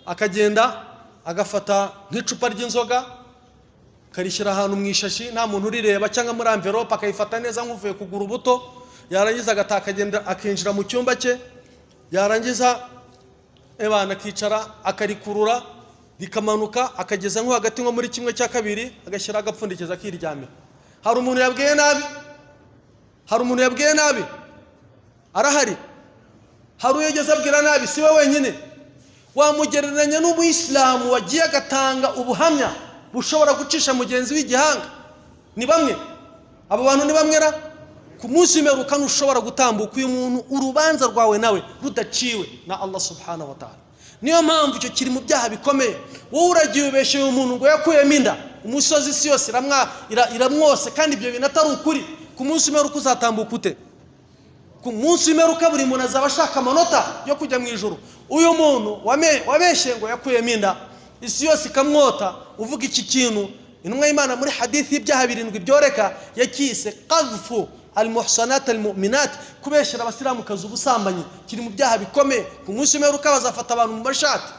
akagenda agafata nk'icupa ry'inzoga, akarishyira ahantu mu ishashi nta muntu urireba, cyangwa muri enveloppe, akayifata neza nk'uvuye kugura ubuto, yarangiza agataha, akagenda akinjira mu cyumba cye, yarangiza ebana akicara akarikurura. Rikamanuka akageza nko hagati, nko muri kimwe cya kabiri, agashyiraho agapfundikizo, akiryamira. Hari umuntu yabwiye nabi? Hari umuntu yabwiye nabi? Arahari? Hari uwo yigeze abwira nabi? Si we wenyine. Wamugereranya n'umuyisilamu wagiye agatanga ubuhamya bushobora gucisha mugenzi w'igihanga? Ni bamwe? Abo bantu ni bamwe ra? Ku munsi w'imperuka ntushobora gutambuka uyu muntu urubanza rwawe nawe rudaciwe na Allah subhanahu wa ta'ala. Niyo mpamvu icyo kiri mu byaha bikomeye. Wowe uragiye ubeshye uyu muntu ngo yakuyemo inda, umusozi, isi yose iramwose, kandi ibyo bintu atari ukuri. Ku munsi w'imperuka uzatambuka ute? Ku munsi w'imperuka buri muntu azaba ashaka amanota yo kujya mu ijuru. Uyu muntu wabeshye ngo yakuyemo inda, isi yose ikamwota, uvuga iki kintu, intumwa y'Imana muri hadithi y'ibyaha birindwi byoreka yakise qadhfu almuhsanat almu'minat, kubeshyera abasilamukazi ubusambanyi, kiri mu byaha bikomeye. Ku munsi w'imperuka bazafata abantu mu mashati.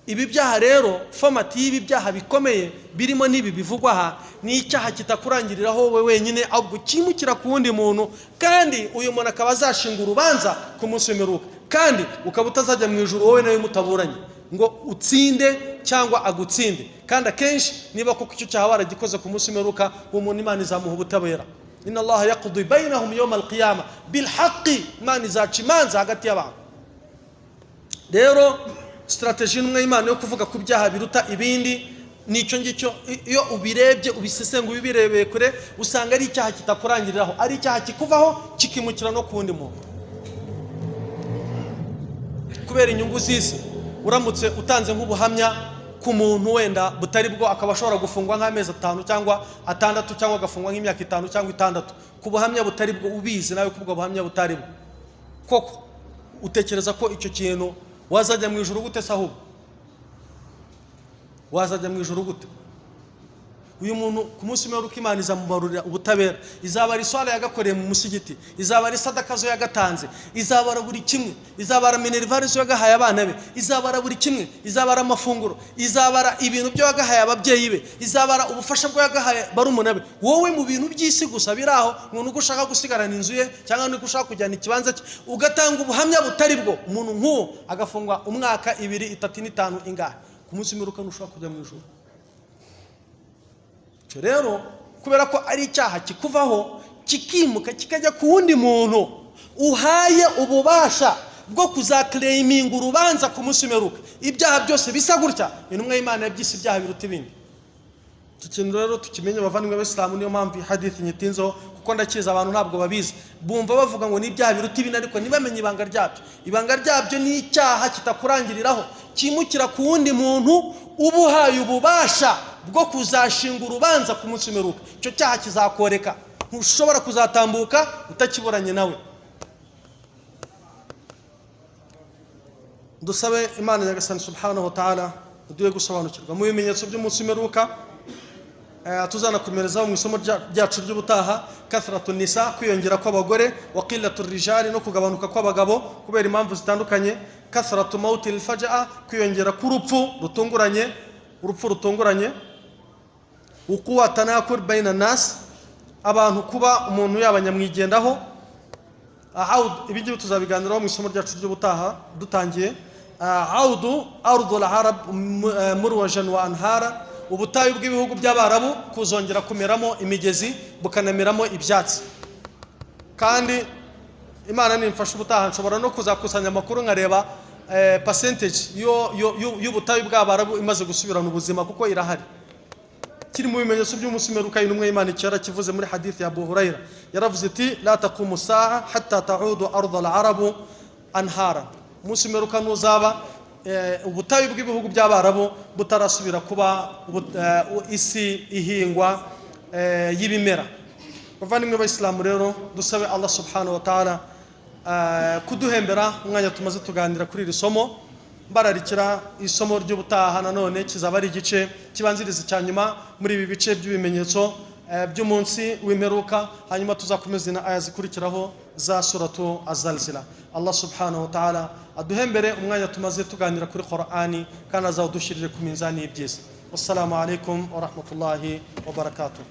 Ibi byaha rero, format y'ibi byaha bikomeye birimo n'ibi bivugwa aha, ni icyaha kitakurangiriraho wowe wenyine, ahubwo kimukira ku wundi muntu, kandi uyu muntu akaba azashinga urubanza ku munsi w'imperuka, kandi ukaba utazajya mu ijuru wowe nawe mutaburanye ngo utsinde cyangwa agutsinde. Kandi akenshi niba koko icyo cyaha waragikoze, ku munsi w'imperuka uwo muntu Imana izamuha ubutabera. Inna Allaha yaqdi bainahum yawma alqiyama bilhaqi, Imana izaca imanza hagati y'abantu. Rero strategy y'intumwa y'Imana yo kuvuga ku byaha biruta ibindi ni icyo ngicyo. Iyo ubirebye, ubisesenguye, ubirebeye kure, usanga ari icyaha kitakurangiriraho, ari icyaha kikuvaho kikimukira no ku wundi muntu kubera inyungu z'isi. Uramutse utanze nk'ubuhamya ku muntu wenda butari bwo, akaba ashobora gufungwa nk'amezi 5 cyangwa 6, cyangwa agafungwa nk'imyaka 5 cyangwa 6 ku buhamya butari bwo, ubizi nawe ko ubwo buhamya butari bwo koko, utekereza ko icyo kintu wazajya mu ijuru gute se? Ahubwo wazajya mu ijuru gute? Uyu muntu ku munsi w'imperuka Imana izamubarurira ubutabera, izabara iswara yagakoreye mu musigiti, izabara isadaka zo yagatanze, izabara buri kimwe, izabara minerval zo yagahaye abana be, izabara buri kimwe, izabara amafunguro, izabara ibintu byo yagahaye ababyeyi be, izabara ubufasha bwo yagahaye barumuna be. Wowe mu bintu by'isi gusa biri aho, umuntu uko ushaka gusigarana inzu ye cyangwa nuko ushaka kujyana ikibanza cye, ugatanga ubuhamya butari bwo, umuntu nk'uwo agafungwa umwaka, 2, 3 n'5 ingahe, ku munsi w'imperuka ntushobora kujya mu ijuru. Icyo rero, kubera ko ari icyaha kikuvaho kikimuka kikajya ku wundi muntu uhaye ububasha bwo kuzaclaiminga urubanza ku munsi w'imperuka, ibyaha byose bisa gutya intumwa y'Imana yabyise ibyaha biruta ibindi. Iki kintu rero tukimenye, abavandimwe b'Abisilamu. Niyo mpamvu iyi hadithi nyitinzeho, kuko ndakizi abantu ntabwo babizi. Bumva bavuga ngo ni ibyaha biruta ibindi, ariko ntibamenye ibanga ryabyo. Ibanga ryabyo ni icyaha kitakurangiriraho, kimukira ku wundi muntu uba uhaye ububasha bwo kuzashinga urubanza ku munsi w'imperuka. Icyo cyaha kizakoreka, ntushobora kuzatambuka utakiburanye nawe. Dusabe Imana Nyagasani subhanahu wa ta'ala uduhe gusobanukirwa mu bimenyetso by'umunsi w'imperuka. Tuzanakomerezaho mu isomo ryacu ry'ubutaha: kathratu nisa, kwiyongera kw'abagore, wa qillatu rijali, no kugabanuka kw'abagabo kubera impamvu zitandukanye, kathratu mauti lfajaa, kwiyongera k'urupfu rutunguranye, urupfu rutunguranye, ukuwa tanakur baina nas, abantu kuba umuntu yaba nyamwigendaho. Ibi ngibi tuzabiganiraho mu isomo ryacu ry'ubutaha dutangiye. Audu ardul arab murwajan wa anhara, ubutayu bw'ibihugu by'Abarabu kuzongera kumeramo imigezi, bukanameramo ibyatsi. Kandi Imana nimfasha ubutaha nshobora no kuzakusanya amakuru nkareba percentage y'ubutayu bw'Abarabu imaze gusubirana ubuzima, kuko irahari. Kiri mu bimenyetso by'umunsi w'imperuka. Intumwa y'Imana icyo yarakivuze muri hadithi ya Abu Huraira, yaravuze iti: la taqumu saa hatta ta'udu arda al-arabu anhara, umunsi w'imperuka ntuzaba ubutayu bw'ibihugu by'Abarabu butarasubira kuba isi ihingwa y'ibimera. Bavandimwe b'Abayisilamu rero, dusabe Allah subhanahu wa ta'ala kuduhembera umwanya tumaze tuganira kuri iri somo. Mbararikira isomo ry'ubutaha, nanone kizaba ari igice kibanziriza icya nyuma muri ibi bice by'ibimenyetso by'umunsi w'imperuka. Hanyuma tuzakomeza na aya zikurikiraho za suratu Azalzila. Allah subhanahu wa ta'ala aduhembere umwanya tumaze tuganira kuri Qur'ani, kandi azawudushyirire ku minzani y'ibyiza. Wassalamu alaikum wa rahmatullahi wa barakatuh.